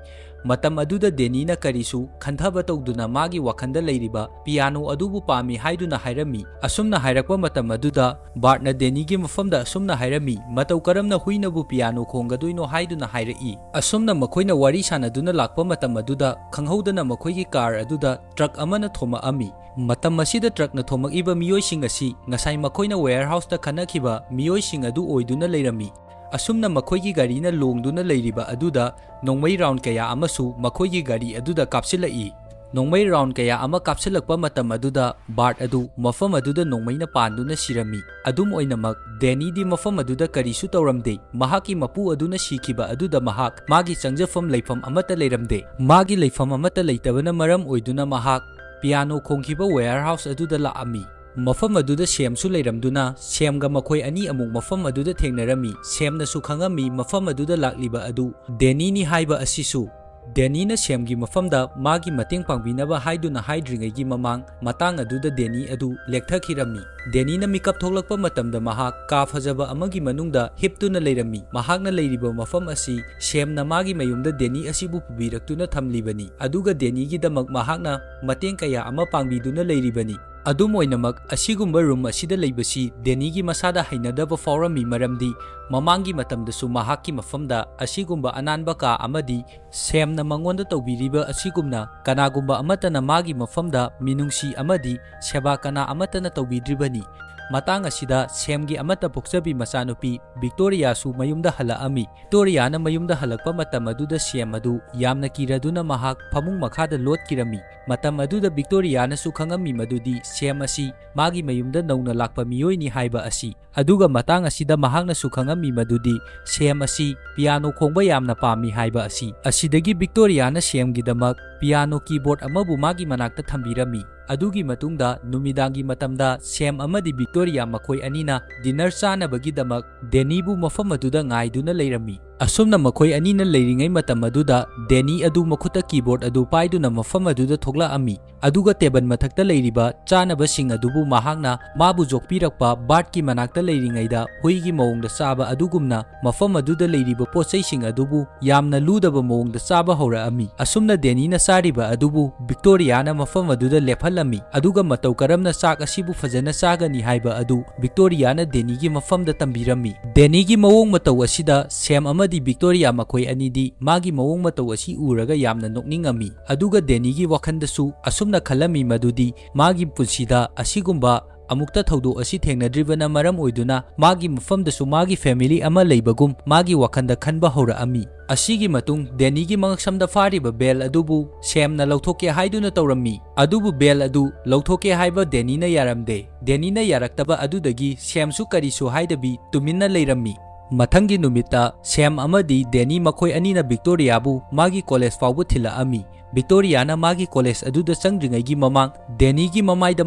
ꯃꯇꯝ ꯑꯗꯨꯗ ꯗꯦꯅꯤꯅ ꯀꯔꯤꯁꯨ ꯈꯟꯊꯕ ꯇꯧꯗꯨꯅ ꯃꯥꯒꯤ ꯋꯥꯈꯜꯗ ꯂꯩꯔꯤꯕ ꯄꯤꯌꯥꯅꯣ ꯑꯗꯨꯕꯨ ꯄꯥꯝꯃꯤ ꯍꯥꯏꯗꯨꯅ ꯍꯥꯏꯔꯝꯃꯤ꯫ ꯑꯁꯨꯝꯅ ꯍꯥꯏꯔꯛꯄ ꯃꯇꯝ ꯑꯗꯨꯗ ꯕꯥꯔꯠꯅ ꯗꯦꯅꯤꯒꯤ ꯃꯐꯝꯗ ꯑꯁꯨꯝꯅ ꯍꯥꯏꯔꯝꯃꯤ, "ꯃꯇꯧ ꯀꯔꯝꯅ ꯍꯨꯏꯅꯕꯨ ꯄꯤꯌꯥꯅꯣ ꯈꯣꯡꯒꯗꯣꯏꯅꯣ?" ꯍꯥꯏꯗꯨꯅ ꯍꯥꯏꯔꯛꯏ꯫ ꯑꯁꯨꯝꯅ ꯃꯈꯣꯏꯅ ꯋꯥꯔꯤ ꯁꯥꯟꯅꯗꯨꯅ ꯂꯥꯛꯄ ꯃꯇꯝ ꯑꯗꯨꯗ ꯈꯪꯍꯧꯗꯅ ꯃꯈꯣꯏꯒꯤ ꯀꯥꯔ ꯑꯗꯨꯗ ꯇ꯭ꯔꯛ ꯑꯃꯅ ꯊꯣꯝꯃꯛꯑꯝꯃꯤ꯫ ꯃꯇꯝ ꯑꯁꯤꯗ ꯇ꯭ꯔꯛꯅ ꯊꯣꯝꯃꯛꯏꯕ ꯃꯤꯑꯣꯏꯁꯤꯡ ꯑꯁꯤ ꯉꯁꯥꯏ ꯃꯈꯣꯏꯅ ꯋꯦꯌꯔꯍꯥꯎꯁꯇ ꯈꯠꯅꯈꯤꯕ ꯃꯤꯑꯣꯏꯁꯤꯡ ꯑꯗꯨ ꯑꯣꯏꯗꯨꯅ ꯂꯩꯔꯝꯃꯤ꯫ ꯑꯁꯨꯝꯅ ꯃꯈꯣꯏꯒꯤ ꯒꯥꯔꯤꯅ ꯂꯣꯡꯗꯨꯅ ꯂꯩꯔꯤꯕ ꯑꯗꯨꯗ ꯅꯣꯡꯃꯩ ꯔꯥꯎꯟ ꯀꯌꯥ ꯑꯃꯁꯨ ꯃꯈꯣꯏꯒꯤ ꯒꯥꯔꯤ ꯑꯗꯨꯗ ꯀꯥꯞꯁꯤꯜꯂꯛꯏ꯫ ꯅꯣꯡꯃꯩ ꯔꯥꯎꯟ ꯀꯌꯥ ꯑꯃ ꯀꯥꯞꯁꯤꯜꯂꯛꯄ ꯃꯇꯝ ꯑꯗꯨꯗ ꯕꯥꯔꯠ ꯑꯗꯨ ꯃꯐꯝ ꯑꯗꯨꯗ ꯅꯣꯡꯃꯩꯅ ꯄꯥꯟꯗꯨꯅ ꯁꯤꯔꯝꯃꯤ꯫ ꯑꯗꯨꯝ ꯑꯣꯏꯅꯃꯛ, ꯗꯦꯅꯤꯗꯤ ꯃꯐꯝ ꯑꯗꯨꯗ ꯀꯔꯤꯁꯨ ꯇꯧꯔꯝꯗꯦ꯫ ꯃꯍꯥꯛꯀꯤ ꯃꯄꯨ ꯑꯗꯨꯅ ꯁꯤꯈꯤꯕ ꯑꯗꯨꯗ ꯃꯍꯥꯛ ꯃꯥꯒꯤ ꯆꯪꯖꯐꯝ ꯂꯩꯐꯝ ꯑꯃꯠꯇ ꯂꯩꯔꯝꯗꯦ꯫ ꯃꯥꯒꯤ ꯂꯩꯐꯝ ꯑꯃꯠꯇ ꯂꯩꯇꯕꯅ ꯃꯔꯝ ꯑꯣꯏꯗꯨꯅ ꯃꯍꯥꯛ ꯄꯤꯌꯥꯅꯣ ꯈꯣꯡꯈꯤꯕ ꯋꯦꯌꯔꯍꯥꯎꯁ ꯑꯗꯨꯗ ꯂꯥꯛꯑꯝꯃꯤ꯫ ꯃꯐꯝ ꯑꯗꯨꯗ ꯁꯦꯝꯁꯨ ꯂꯩꯔꯝꯗꯨꯅ ꯁꯦꯝꯒ ꯃꯈꯣꯏ ꯑꯅꯤ ꯑꯃꯨꯛ ꯃꯐꯝ ꯑꯗꯨꯗ ꯊꯦꯡꯅꯔꯝꯃꯤ꯫ ꯁꯦꯝꯅꯁꯨ ꯈꯪꯉꯝꯃꯤ ꯃꯐꯝ ꯑꯗꯨꯗ ꯂꯥꯛꯂꯤꯕ ꯑꯗꯨ ꯗꯦꯅꯤꯅꯤ ꯍꯥꯏꯕ ꯑꯁꯤꯁꯨ꯫ ꯗꯦꯅꯤꯅ ꯁꯦꯝꯒꯤ ꯃꯐꯝꯗ ꯃꯥꯒꯤ ꯃꯇꯦꯡ ꯄꯥꯡꯕꯤꯅꯕ ꯍꯥꯏꯗꯨꯅ ꯍꯥꯏꯗ꯭ꯔꯤꯉꯩꯒꯤ ꯃꯃꯥꯡ, ꯃꯇꯥꯡ ꯑꯗꯨꯗ ꯗꯦꯅꯤ ꯑꯗꯨ ꯂꯦꯛꯊꯈꯤꯔꯝꯃꯤ꯫ ꯗꯦꯅꯤꯅ ꯃꯤꯀꯞ ꯊꯣꯛꯂꯛꯄ ꯃꯇꯝꯗ ꯃꯍꯥꯛ ꯀꯥ ꯐꯖꯕ ꯑꯃꯒꯤ ꯃꯅꯨꯡꯗ ꯍꯤꯞꯇꯨꯅ ꯂꯩꯔꯝꯃꯤ꯫ ꯃꯍꯥꯛꯅ ꯂꯩꯔꯤꯕ ꯃꯐꯝ ꯑꯁꯤ ꯁꯦꯝꯅ ꯃꯥꯒꯤ ꯃꯌꯨꯝꯗ ꯗꯦꯅꯤ ꯑꯁꯤꯕꯨ ꯄꯨꯕꯤꯔꯛꯇꯨꯅ ꯊꯝꯂꯤꯕꯅꯤ, ꯑꯗꯨꯒ ꯗꯦꯅꯤꯒꯤꯗꯃꯛ ꯃꯍꯥꯛꯅ ꯃꯇꯦꯡ ꯀꯌꯥ ꯑꯃ ꯄꯥꯡꯕꯤꯗꯨꯅ ꯂꯩꯔꯤꯕꯅꯤ꯫ ꯑꯗꯨꯝ ꯑꯣꯏꯅꯃꯛ, ꯑꯁꯤꯒꯨꯝꯕ ꯔꯨꯝ ꯑꯁꯤꯗ ꯂꯩꯕꯁꯤ ꯗꯦꯅꯤꯒꯤ ꯃꯁꯥꯗ ꯍꯩꯅꯗꯕ ꯐꯥꯎꯔꯝꯃꯤ, ꯃꯔꯝꯗꯤ ꯃꯃꯥꯡꯒꯤ ꯃꯇꯝꯗꯁꯨ ꯃꯍꯥꯛꯀꯤ ꯃꯐꯝꯗ ꯑꯁꯤꯒꯨꯝꯕ ꯑꯅꯥꯟꯕ ꯀꯥ ꯑꯃꯗꯤ ꯁꯦꯝꯅ ꯃꯉꯣꯟꯗ ꯇꯧꯕꯤꯔꯤꯕ ꯑꯁꯤꯒꯨꯝꯅ ꯀꯅꯥꯒꯨꯝꯕ ꯑꯃꯠꯇꯅ ꯃꯥꯒꯤ ꯃꯐꯝꯗ ꯃꯤꯅꯨꯡꯁꯤ ꯑꯃꯗꯤ ꯁꯦꯕꯥ ꯀꯅꯥ ꯑꯃꯠꯇꯅ ꯇꯧꯕꯤꯗ꯭ꯔꯤꯕꯅꯤ꯫ ꯃꯇꯥꯡ ꯑꯁꯤꯗ ꯁꯦꯝꯒꯤ ꯑꯃꯠꯇ ꯄꯣꯛꯆꯕꯤ ꯃꯆꯥꯅꯨꯄꯤ ꯚꯤꯛꯇꯣꯔꯤꯌꯥꯁꯨ ꯃꯌꯨꯝꯗ ꯍꯜꯂꯛꯑꯝꯃꯤ꯫ ꯚꯤꯛꯇꯣꯔꯤꯌꯥꯅ ꯃꯌꯨꯝꯗ ꯍꯜꯂꯛꯄ ꯃꯇꯝ ꯑꯗꯨꯗ ꯁꯦꯝ ꯑꯗꯨ ꯌꯥꯝꯅ ꯀꯤꯔꯗꯨꯅ ꯃꯍꯥꯛ ꯐꯃꯨꯡ ꯃꯈꯥꯗ ꯂꯣꯠꯈꯤꯔꯝꯃꯤ꯫ ꯃꯇꯝ ꯑꯗꯨꯗ ꯚꯤꯛꯇꯣꯔꯤꯌꯥꯅꯁꯨ ꯈꯪꯉꯝꯃꯤ ꯃꯗꯨꯗꯤ ꯁꯦꯝ ꯑꯁꯤ ꯃꯥꯒꯤ ꯃꯌꯨꯝꯗ ꯅꯧꯅ ꯂꯥꯛꯄ ꯃꯤꯑꯣꯏꯅꯤ ꯍꯥꯏꯕ ꯑꯁꯤ꯫ ꯑꯗꯨꯒ ꯃꯇꯥꯡ ꯑꯁꯤꯗ ꯃꯍꯥꯛꯅꯁꯨ ꯈꯪꯉꯝꯃꯤ ꯃꯗꯨꯗꯤ ꯁꯦꯝ ꯑꯁꯤ ꯄꯤꯌꯥꯅꯣ ꯈꯣꯡꯕ ꯌꯥꯝꯅ ꯄꯥꯝꯃꯤ ꯍꯥꯏꯕ ꯑꯁꯤ꯫ ꯑꯁꯤꯗꯒꯤ ꯚꯤꯛꯇꯣꯔꯤꯌꯥꯅ ꯁꯦꯝꯒꯤꯗꯃꯛ ꯄꯤꯌꯥꯅꯣ ꯀꯤꯕꯣꯔꯗ ꯑꯃꯕꯨ ꯃꯥꯒꯤ ꯃꯅꯥꯛꯇ ꯊꯝꯕꯤꯔꯝꯃꯤ꯫ ꯑꯗꯨꯒꯤ ꯃꯇꯨꯡꯗ ꯅꯨꯃꯤꯗꯥꯡꯒꯤ ꯃꯇꯝꯗ ꯁꯦꯝ ꯑꯃꯗꯤ ꯚꯤꯛꯇꯣꯔꯤꯌꯥ ꯃꯈꯣꯏ ꯑꯅꯤꯅ ꯗꯤꯅꯔ ꯆꯥꯅꯕꯒꯤꯗꯃꯛ ꯗꯦꯅꯤꯕꯨ ꯃꯐꯝ ꯑꯗꯨꯗ ꯉꯥꯏꯗꯨꯅ ꯂꯩꯔꯝꯃꯤ꯫ ꯑꯁꯨꯝꯅ ꯃꯈꯣꯏ ꯑꯅꯤꯅ ꯂꯩꯔꯤꯉꯩ ꯃꯇꯝ ꯑꯗꯨꯗ ꯗꯦꯅꯤ ꯑꯗꯨ ꯃꯈꯨꯠꯇ ꯀꯤꯕꯣꯔꯗ ꯑꯗꯨ ꯄꯥꯏꯗꯨꯅ ꯃꯐꯝ ꯑꯗꯨꯗ ꯊꯣꯛꯂꯛꯑꯝꯃꯤ꯫ ꯑꯗꯨꯒ ꯇꯦꯕꯜ ꯃꯊꯛꯇ ꯂꯩꯔꯤꯕ ꯆꯥꯅꯕꯁꯤꯡ ꯑꯗꯨꯕꯨ ꯃꯍꯥꯛꯅ ꯃꯥꯕꯨ ꯌꯣꯛꯄꯤꯔꯛꯄ ꯕꯥꯔꯠꯀꯤ ꯃꯅꯥꯛꯇ ꯂꯩꯔꯤꯉꯩꯗ ꯍꯨꯏꯒꯤ ꯃꯑꯣꯡꯗ ꯆꯥꯕ ꯑꯗꯨꯒꯨꯝꯅ ꯃꯐꯝ ꯑꯗꯨꯗ ꯂꯩꯔꯤꯕ ꯄꯣꯠꯆꯩꯁꯤꯡ ꯑꯗꯨꯕꯨ ꯌꯥꯝꯅ ꯂꯨꯗꯕ ꯃꯑꯣꯡꯗ ꯆꯥꯕ ꯍꯧꯔꯛꯑꯝꯃꯤ꯫ ꯑꯁꯨꯝꯅ ꯗꯦꯅꯤꯅ ꯆꯥꯔꯤꯕ ꯑꯗꯨꯕꯨ ꯚꯤꯛꯇꯣꯔꯤꯌꯥꯅ ꯃꯐꯝ ꯑꯗꯨꯗ ꯂꯦꯞꯍꯜꯂꯝꯃꯤ, ꯑꯗꯨꯒ ꯃꯇꯧ ꯀꯔꯝꯅ ꯆꯥꯛ ꯑꯁꯤꯕꯨ ꯐꯖꯅ ꯆꯥꯒꯅꯤ ꯍꯥꯏꯕ ꯑꯗꯨ ꯚꯤꯛꯇꯣꯔꯤꯌꯥꯅ ꯗꯦꯅꯤꯒꯤ ꯃꯐꯝꯗ ꯇꯝꯕꯤꯔꯝꯃꯤ꯫ ꯗꯦꯅꯤꯒꯤ ꯃꯑꯣꯡ ꯃꯇꯧ ꯑꯁꯤꯗ ꯁꯦꯝ ꯑꯃꯗꯤ ꯚꯤꯛꯇꯣꯔꯤꯌꯥ ꯃꯈꯣꯏ ꯑꯅꯤꯗꯤ ꯃꯥꯒꯤ ꯃꯑꯣꯡ ꯃꯇꯧ ꯑꯁꯤ ꯎꯔꯒ ꯌꯥꯝꯅ ꯅꯣꯛꯅꯤꯡꯉꯝꯃꯤ꯫ ꯑꯗꯨꯒ ꯗꯦꯅꯤꯒꯤ ꯋꯥꯈꯜꯗꯁꯨ ꯑꯁꯨꯝꯅ ꯈꯜꯂꯝꯃꯤ ꯃꯗꯨꯗꯤ ꯃꯥꯒꯤ ꯄꯨꯟꯁꯤꯗ ꯑꯁꯤꯒꯨꯝꯕ ꯑꯃꯨꯛꯇ ꯊꯧꯗꯣꯛ ꯑꯁꯤ ꯊꯦꯡꯅꯗ꯭ꯔꯤꯕꯅ ꯃꯔꯝ ꯑꯣꯏꯗꯨꯅ ꯃꯥꯒꯤ ꯃꯐꯝꯗꯁꯨ ꯃꯥꯒꯤ ꯐꯦꯃꯤꯂꯤ ꯑꯃ ꯂꯩꯕꯒꯨꯝ ꯃꯥꯒꯤ ꯋꯥꯈꯜꯗ ꯈꯟꯕ ꯍꯧꯔꯛꯑꯝꯃꯤ꯫ ꯑꯁꯤꯒꯤ ꯃꯇꯨꯡ ꯗꯦꯅꯤꯒꯤ ꯃꯉꯛꯁꯝꯗ ꯐꯥꯔꯤꯕ ꯕꯦꯜ ꯑꯗꯨꯕꯨ ꯁꯦꯝꯅ ꯂꯧꯊꯣꯛꯀꯦ ꯍꯥꯏꯗꯨꯅ ꯇꯧꯔꯝꯃꯤ, ꯑꯗꯨꯕꯨ ꯕꯦꯜ ꯑꯗꯨ ꯂꯧꯊꯣꯛꯀꯦ ꯍꯥꯏꯕ ꯗꯦꯅꯤꯅ ꯌꯥꯔꯝꯗꯦ꯫ ꯗꯦꯅꯤꯅ ꯌꯥꯔꯛꯇꯕ ꯑꯗꯨꯗꯒꯤ ꯁꯦꯝꯁꯨ ꯀꯔꯤꯁꯨ ꯍꯥꯏꯗꯕꯤ ꯇꯨꯃꯤꯟꯅ ꯂꯩꯔꯝꯃꯤ꯫ ꯃꯊꯪꯒꯤ ꯅꯨꯃꯤꯠꯇ ꯁꯦꯝ ꯑꯃꯗꯤ ꯗꯦꯅꯤ ꯃꯈꯣꯏ ꯑꯅꯤꯅ ꯚꯤꯛꯇꯣꯔꯤꯌꯥꯕꯨ ꯃꯥꯒꯤ ꯀꯣꯂꯦꯖ ꯐꯥꯎꯕ ꯊꯤꯜꯂꯛꯑꯝꯃꯤ꯫ ꯚꯤꯛꯇꯣꯔꯤꯌꯥꯅ ꯃꯥꯒꯤ ꯀꯣꯂꯦꯖ ꯑꯗꯨꯗ ꯆꯪꯗ꯭ꯔꯤꯉꯩꯒꯤ ꯃꯃꯥꯡ ꯗꯦꯅꯤꯒꯤ ꯃꯃꯥꯏꯗ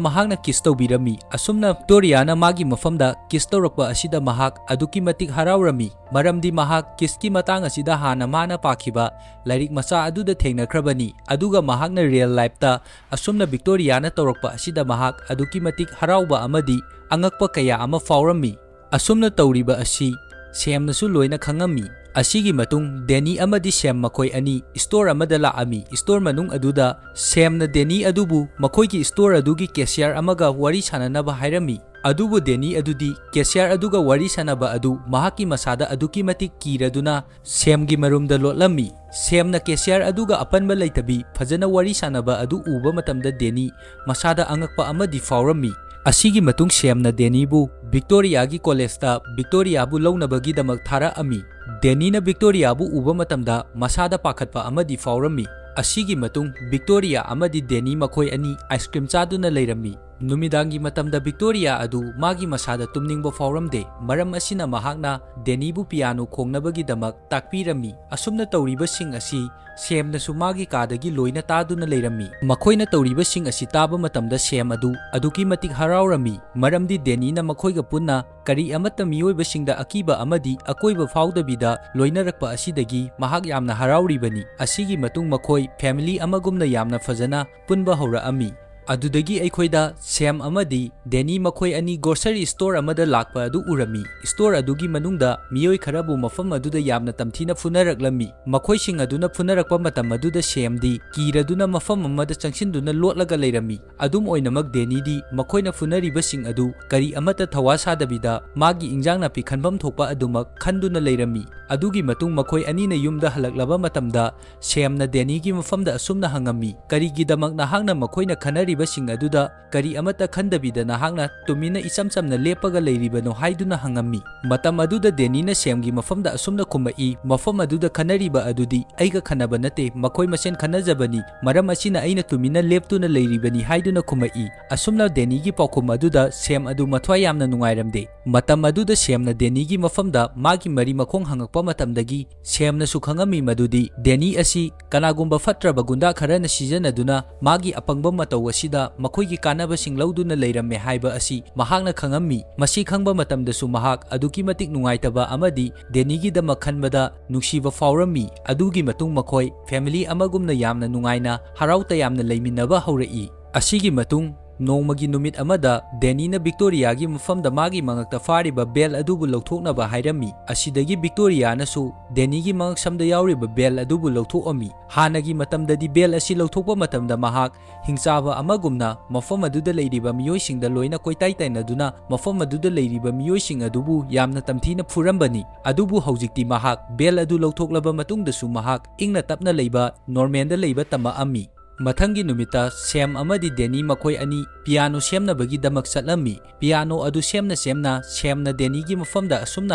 ꯃꯍꯥꯛꯅ ꯀꯤꯁ ꯇꯧꯕꯤꯔꯝꯃꯤ꯫ ꯑꯁꯨꯝꯅ ꯚꯤꯛꯇꯣꯔꯤꯌꯥꯅ ꯃꯥꯒꯤ ꯃꯐꯝꯗ ꯀꯤꯁ ꯇꯧꯔꯛꯄ ꯑꯁꯤꯗ ꯃꯍꯥꯛ ꯑꯗꯨꯛꯀꯤ ꯃꯇꯤꯛ ꯍꯔꯥꯎꯔꯝꯃꯤ, ꯃꯔꯝꯗꯤ ꯃꯍꯥꯛ ꯀꯤꯁꯀꯤ ꯃꯇꯥꯡ ꯑꯁꯤꯗ ꯍꯥꯟꯅ ꯃꯥꯅ ꯄꯥꯈꯤꯕ ꯂꯥꯏꯔꯤꯛ ꯃꯆꯥ ꯑꯗꯨꯗ ꯊꯦꯡꯅꯈ꯭ꯔꯕꯅꯤ꯫ ꯑꯗꯨꯒ ꯃꯍꯥꯛꯅ ꯔꯤꯌꯦꯜ ꯂꯥꯏꯐꯇ ꯑꯁꯨꯝꯅ ꯚꯤꯛꯇꯣꯔꯤꯌꯥꯅ ꯇꯧꯔꯛꯄ ꯑꯁꯤꯗ ꯃꯍꯥꯛ ꯑꯗꯨꯛꯀꯤ ꯃꯇꯤꯛ ꯍꯔꯥꯎꯕ ꯑꯃꯗꯤ ꯑꯉꯛꯄ ꯀꯌꯥ ꯑꯃ ꯐꯥꯎꯔꯝꯃꯤ꯫ ꯑꯁꯨꯝꯅ ꯇꯧꯔꯤꯕ ꯑꯁꯤ ꯁꯦꯝꯅꯁꯨ ꯂꯣꯏꯅ ꯈꯪꯉꯝꯃꯤ꯫ ꯑꯁꯤꯒꯤ ꯃꯇꯨꯡ ꯗꯦꯅꯤ ꯑꯃꯗꯤ ꯁꯦꯝ ꯃꯈꯣꯏ ꯑꯅꯤ ꯁ꯭ꯇꯣꯔ ꯑꯃꯗ ꯂꯥꯛꯑꯝꯃꯤ꯫ ꯁ꯭ꯇꯣꯔ ꯃꯅꯨꯡ ꯑꯗꯨꯗ ꯁꯦꯝꯅ ꯗꯦꯅꯤ ꯑꯗꯨꯕꯨ ꯃꯈꯣꯏꯒꯤ ꯁ꯭ꯇꯣꯔ ꯑꯗꯨꯒꯤ ꯀꯦꯁꯤꯌꯔ ꯑꯃꯒ ꯋꯥꯔꯤ ꯁꯥꯟꯅꯅꯕ ꯍꯥꯏꯔꯝꯃꯤ꯫ ꯑꯗꯨꯕꯨ ꯗꯦꯅꯤ ꯑꯗꯨꯗꯤ ꯀꯦꯁꯤꯌꯔ ꯑꯗꯨꯒ ꯋꯥꯔꯤ ꯁꯥꯟꯅꯕ ꯑꯗꯨ ꯃꯍꯥꯛꯀꯤ ꯃꯁꯥꯗ ꯑꯗꯨꯛꯀꯤ ꯃꯇꯤꯛ ꯀꯤꯔꯗꯨꯅ ꯁꯦꯝꯒꯤ ꯃꯔꯨꯝꯗ ꯂꯣꯠꯂꯝꯃꯤ꯫ ꯁꯦꯝꯅ ꯀꯦꯁꯤꯌꯔ ꯑꯗꯨꯒ ꯑꯄꯟꯕ ꯂꯩꯇꯕꯤ ꯐꯖꯅ ꯋꯥꯔꯤ ꯁꯥꯟꯅꯕ ꯑꯗꯨ ꯎꯕ ꯃꯇꯝꯗ ꯗꯦꯅꯤ ꯃꯁꯥꯗ ꯑꯉꯛꯄ ꯑꯃꯗꯤ ꯐꯥꯎꯔꯝꯃꯤ꯫ ꯑꯁꯤꯒꯤ ꯃꯇꯨꯡ ꯁꯦꯝꯅ ꯗꯦꯅꯤꯕꯨ ꯚꯤꯛꯇꯣꯔꯤꯌꯥꯒꯤ ꯀꯣꯂꯦꯖꯇ ꯚꯤꯛꯇꯣꯔꯤꯌꯥꯕꯨ ꯂꯧꯅꯕꯒꯤꯗꯃꯛ ꯊꯥꯔꯛꯑꯝꯃꯤ꯫ ꯗꯦꯅꯤꯅ ꯚꯤꯛꯇꯣꯔꯤꯌꯥꯕꯨ ꯎꯕ ꯃꯇꯝꯗ ꯃꯁꯥꯗ ꯄꯥꯈꯠꯄ ꯑꯃꯗꯤ ꯐꯥꯎꯔꯝꯃꯤ꯫ ꯑꯁꯤꯒꯤ ꯃꯇꯨꯡ ꯚꯤꯛꯇꯣꯔꯤꯌꯥ ꯑꯃꯗꯤ ꯗꯦꯅꯤ ꯃꯈꯣꯏ ꯑꯅꯤ ꯑꯥꯏꯁ ꯀ꯭ꯔꯤꯝ ꯆꯥꯗꯨꯅ ꯂꯩꯔꯝꯃꯤ꯫ ꯅꯨꯃꯤꯗꯥꯡꯒꯤ ꯃꯇꯝꯗ ꯚꯤꯛꯇꯣꯔꯤꯌꯥ ꯑꯗꯨ ꯃꯥꯒꯤ ꯃꯁꯥꯗ ꯇꯨꯝꯅꯤꯡꯕ ꯐꯥꯎꯔꯝꯗꯦ, ꯃꯔꯝ ꯑꯁꯤꯅ ꯃꯍꯥꯛꯅ ꯗꯦꯅꯤꯕꯨ ꯄꯤꯌꯥꯅꯣ ꯈꯣꯡꯅꯕꯒꯤꯗꯃꯛ ꯇꯥꯛꯄꯤꯔꯝꯃꯤ꯫ ꯑꯁꯨꯝꯅ ꯇꯧꯔꯤꯕꯁꯤꯡ ꯑꯁꯤ ꯁꯦꯝꯅꯁꯨ ꯃꯥꯒꯤ ꯀꯥꯗꯒꯤ ꯂꯣꯏꯅ ꯇꯥꯗꯨꯅ ꯂꯩꯔꯝꯃꯤ꯫ ꯃꯈꯣꯏꯅ ꯇꯧꯔꯤꯕꯁꯤꯡ ꯑꯁꯤ ꯇꯥꯕ ꯃꯇꯝꯗ ꯁꯦꯝ ꯑꯗꯨ ꯑꯗꯨꯛꯀꯤ ꯃꯇꯤꯛ ꯍꯔꯥꯎꯔꯝꯃꯤ, ꯃꯔꯝꯗꯤ ꯗꯦꯅꯤꯅ ꯃꯈꯣꯏꯒ ꯄꯨꯟꯅ ꯀꯔꯤ ꯑꯃꯠꯇ ꯃꯤꯑꯣꯏꯕꯁꯤꯡꯗ ꯑꯀꯤꯕ ꯑꯃꯗꯤ ꯑꯀꯣꯏꯕ ꯐꯥꯎꯗꯕꯤꯗ ꯂꯣꯏꯅꯔꯛꯄ ꯑꯁꯤꯗꯒꯤ ꯃꯍꯥꯛ ꯌꯥꯝꯅ ꯍꯔꯥꯎꯔꯤꯕꯅꯤ꯫ ꯑꯁꯤꯒꯤ ꯃꯇꯨꯡ ꯃꯈꯣꯏ ꯐꯦꯃꯤꯂꯤ ꯑꯃꯒꯨꯝꯅ ꯌꯥꯝꯅ ꯐꯖꯅ ꯄꯨꯟꯕ ꯍꯧꯔꯛꯑꯝꯃꯤ꯫ ꯑꯗꯨꯗꯒꯤ ꯑꯩꯈꯣꯏꯗ ꯁꯦꯝ ꯑꯃꯗꯤ ꯗꯦꯅꯤ ꯃꯈꯣꯏ ꯑꯅꯤ ꯒ꯭ꯔꯣꯁꯔꯤ ꯁ꯭ꯇꯣꯔ ꯑꯃꯗ ꯂꯥꯛꯄ ꯑꯗꯨ ꯎꯔꯝꯃꯤ꯫ ꯁ꯭ꯇꯣꯔ ꯑꯗꯨꯒꯤ ꯃꯅꯨꯡꯗ ꯃꯤꯑꯣꯏ ꯈꯔꯕꯨ ꯃꯐꯝ ꯑꯗꯨꯗ ꯌꯥꯝꯅ ꯇꯝꯊꯤꯅ ꯐꯨꯅꯔꯛꯂꯝꯃꯤ꯫ ꯃꯈꯣꯏꯁꯤꯡ ꯑꯗꯨꯅ ꯐꯨꯅꯔꯛꯄ ꯃꯇꯝ ꯑꯗꯨꯗ ꯁꯦꯝꯗꯤ ꯀꯤꯔꯗꯨꯅ ꯃꯐꯝ ꯑꯃꯗ ꯆꯪꯁꯤꯟꯗꯨꯅ ꯂꯣꯠꯂꯒ ꯂꯩꯔꯝꯃꯤ꯫ ꯑꯗꯨꯝ ꯑꯣꯏꯅꯃꯛ ꯗꯦꯅꯤꯗꯤ ꯃꯈꯣꯏꯅ ꯐꯨꯅꯔꯤꯕꯁꯤꯡ ꯑꯗꯨ ꯀꯔꯤ ꯑꯃꯠꯇ ꯊꯋꯥ ꯁꯥꯗꯕꯤꯗ ꯃꯥꯒꯤ ꯏꯟꯖꯥꯡ ꯅꯥꯄꯤ ꯈꯟꯐꯝ ꯊꯣꯛꯄ ꯑꯗꯨꯃꯛ ꯈꯟꯗꯨꯅ ꯂꯩꯔꯝꯃꯤ꯫ ꯑꯗꯨꯒꯤ ꯃꯇꯨꯡ ꯃꯈꯣꯏ ꯑꯅꯤꯅ ꯌꯨꯝꯗ ꯍꯜꯂꯛꯂꯕ ꯃꯇꯝꯗ ꯁꯦꯝꯅ ꯗꯦꯅꯤꯒꯤ ꯃꯐꯝꯗ ꯑꯁꯨꯝꯅ ꯍꯪꯉꯝꯃꯤ, "ꯀꯔꯤꯒꯤꯗꯃꯛ ꯅꯍꯥꯛꯅ ꯃꯈꯣꯏꯅ ꯈꯟꯅꯔꯤ ꯂꯩꯔꯤꯕꯁꯤꯡ ꯑꯗꯨꯗ ꯀꯔꯤ ꯑꯃꯠꯇ ꯈꯟꯗꯕꯤꯗ ꯅꯍꯥꯛꯅ ꯇꯨꯃꯤꯟꯅ ꯏꯆꯝ ꯆꯝꯅ ꯂꯦꯞꯄꯒ ꯂꯩꯔꯤꯕꯅꯣ ꯍꯥꯏꯗꯨꯅ ꯍꯪꯉꯝꯃꯤ꯫ ꯃꯇꯝ ꯑꯗꯨꯗ ꯗꯦꯅꯤꯅ ꯁꯦꯝꯒꯤ ꯃꯐꯝꯗ ꯑꯁꯨꯝꯅ ꯈꯨꯝꯃꯛꯏ, ꯃꯐꯝ ꯑꯗꯨꯗ ꯈꯟꯅꯔꯤꯕ ꯑꯗꯨꯗꯤ ꯑꯩꯒ ꯈꯟꯅꯕ ꯅꯠꯇꯦ, ꯃꯈꯣꯏ ꯃꯁꯦꯟ ꯈꯟꯅꯖꯕꯅꯤ, ꯃꯔꯝ ꯑꯁꯤꯅ ꯑꯩꯅ ꯇꯨꯃꯤꯟꯅ ꯂꯦꯞꯇꯨꯅ ꯂꯩꯔꯤꯕꯅꯤ ꯍꯥꯏꯗꯨꯅ ꯈꯨꯝꯃꯛꯏ꯫ ꯑꯁꯨꯝꯅ ꯗꯦꯅꯤꯒꯤ ꯄꯥꯎꯈꯨꯝ ꯑꯗꯨꯗ ꯁꯦꯝ ꯑꯗꯨ ꯃꯊ꯭ꯋꯥꯏ ꯌꯥꯝꯅ ꯅꯨꯡꯉꯥꯏꯔꯝꯗꯦ꯫ ꯃꯇꯝ ꯑꯗꯨꯗ ꯁꯦꯝꯅ ꯗꯦꯅꯤꯒꯤ ꯃꯐꯝꯗ ꯃꯥꯒꯤ ꯃꯔꯤ ꯃꯈꯣꯡ ꯍꯪꯉꯛꯄ ꯃꯇꯝꯗꯒꯤ ꯁꯦꯝꯅꯁꯨ ꯈꯪꯉꯝꯃꯤ ꯃꯗꯨꯗꯤ ꯗꯦꯅꯤ ꯑꯁꯤ ꯀꯅꯥꯒꯨꯝꯕ ꯐꯠꯇ꯭ꯔꯕ ꯒꯨꯟꯗꯥ ꯈꯔꯅ ꯁꯤꯖꯤꯟꯅꯗꯨꯅ ꯃꯥꯒꯤ ꯑꯄꯪꯕ ꯃꯇꯧ ꯑꯁꯤꯗ ꯃꯈꯣꯏꯒꯤ ꯀꯥꯟꯅꯕꯁꯤꯡ ꯂꯧꯗꯨꯅ ꯂꯩꯔꯝꯃꯦ ꯍꯥꯏꯕ ꯑꯁꯤ ꯃꯍꯥꯛꯅ ꯈꯪꯉꯝꯃꯤ꯫ ꯃꯁꯤ ꯈꯪꯕ ꯃꯇꯝꯗꯁꯨ ꯃꯍꯥꯛ ꯑꯗꯨꯛꯀꯤ ꯃꯇꯤꯛ ꯅꯨꯡꯉꯥꯏꯇꯕ ꯑꯃꯗꯤ ꯗꯦꯅꯤꯒꯤꯗꯃꯛ ꯈꯟꯕꯗ ꯅꯨꯡꯁꯤꯕ ꯐꯥꯎꯔꯝꯃꯤ꯫ ꯑꯗꯨꯒꯤ ꯃꯇꯨꯡ ꯃꯈꯣꯏ ꯐꯦꯃꯤꯂꯤ ꯑꯃꯒꯨꯝꯅ ꯌꯥꯝꯅ ꯅꯨꯡꯉꯥꯏꯅ ꯍꯔꯥꯎ ꯇꯌꯥꯝꯅ ꯂꯩꯃꯤꯟꯅꯕ ꯍꯧꯔꯛꯏ꯫ ꯑꯁꯤꯒꯤ ꯃꯇꯨꯡ ꯅꯣꯡꯃꯒꯤ ꯅꯨꯃꯤꯠ ꯑꯃꯗ ꯗꯦꯅꯤꯅ ꯚꯤꯛꯇꯣꯔꯤꯌꯥꯒꯤ ꯃꯐꯝꯗ ꯃꯥꯒꯤ ꯃꯉꯛꯇ ꯐꯥꯔꯤꯕ ꯕꯦꯜ ꯑꯗꯨꯕꯨ ꯂꯧꯊꯣꯛꯅꯕ ꯍꯥꯏꯔꯝꯃꯤ꯫ ꯑꯁꯤꯗꯒꯤ ꯚꯤꯛꯇꯣꯔꯤꯌꯥꯅꯁꯨ ꯗꯦꯅꯤꯒꯤ ꯃꯉꯛꯁꯝꯗ ꯌꯥꯎꯔꯤꯕ ꯕꯦꯜ ꯑꯗꯨꯕꯨ ꯂꯧꯊꯣꯛꯑꯝꯃꯤ꯫ ꯍꯥꯟꯅꯒꯤ ꯃꯇꯝꯗꯗꯤ ꯕꯦꯜ ꯑꯁꯤ ꯂꯧꯊꯣꯛꯄ ꯃꯇꯝꯗ ꯃꯍꯥꯛ ꯍꯤꯡꯆꯥꯕ ꯑꯃꯒꯨꯝꯅ ꯃꯐꯝ ꯑꯗꯨꯗ ꯂꯩꯔꯤꯕ ꯃꯤꯑꯣꯏꯁꯤꯡꯗ ꯂꯣꯏꯅ ꯀꯣꯏꯇꯥꯏ ꯇꯥꯏꯅꯗꯨꯅ ꯃꯐꯝ ꯑꯗꯨꯗ ꯂꯩꯔꯤꯕ ꯃꯤꯑꯣꯏꯁꯤꯡ ꯑꯗꯨꯕꯨ ꯌꯥꯝꯅ ꯇꯝꯊꯤꯅ ꯐꯨꯔꯝꯕꯅꯤ꯫ ꯑꯗꯨꯕꯨ ꯍꯧꯖꯤꯛꯇꯤ ꯃꯍꯥꯛ ꯕꯦꯜ ꯑꯗꯨ ꯂꯧꯊꯣꯛꯂꯕ ꯃꯇꯨꯡꯗꯁꯨ ꯃꯍꯥꯛ ꯏꯪꯅ ꯇꯞꯅ ꯂꯩꯕ, ꯅꯣꯔꯃꯦꯜꯗ ꯂꯩꯕ ꯇꯝꯃꯛꯑꯝꯃꯤ꯫ ꯃꯊꯪꯒꯤ ꯅꯨꯃꯤꯠꯇ ꯁꯦꯝ ꯑꯃꯗꯤ ꯗꯦꯅꯤ ꯃꯈꯣꯏ ꯑꯅꯤ ꯄꯤꯌꯥꯅꯣ ꯁꯦꯝꯅꯕꯒꯤꯗꯃꯛ ꯆꯠꯂꯝꯃꯤ꯫ ꯄꯤꯌꯥꯅꯣ ꯑꯗꯨ ꯁꯦꯝꯅ ꯁꯦꯝꯅ ꯁꯦꯝꯅ ꯗꯦꯅꯤꯒꯤ ꯃꯐꯝꯗ ꯑꯁꯨꯝꯅ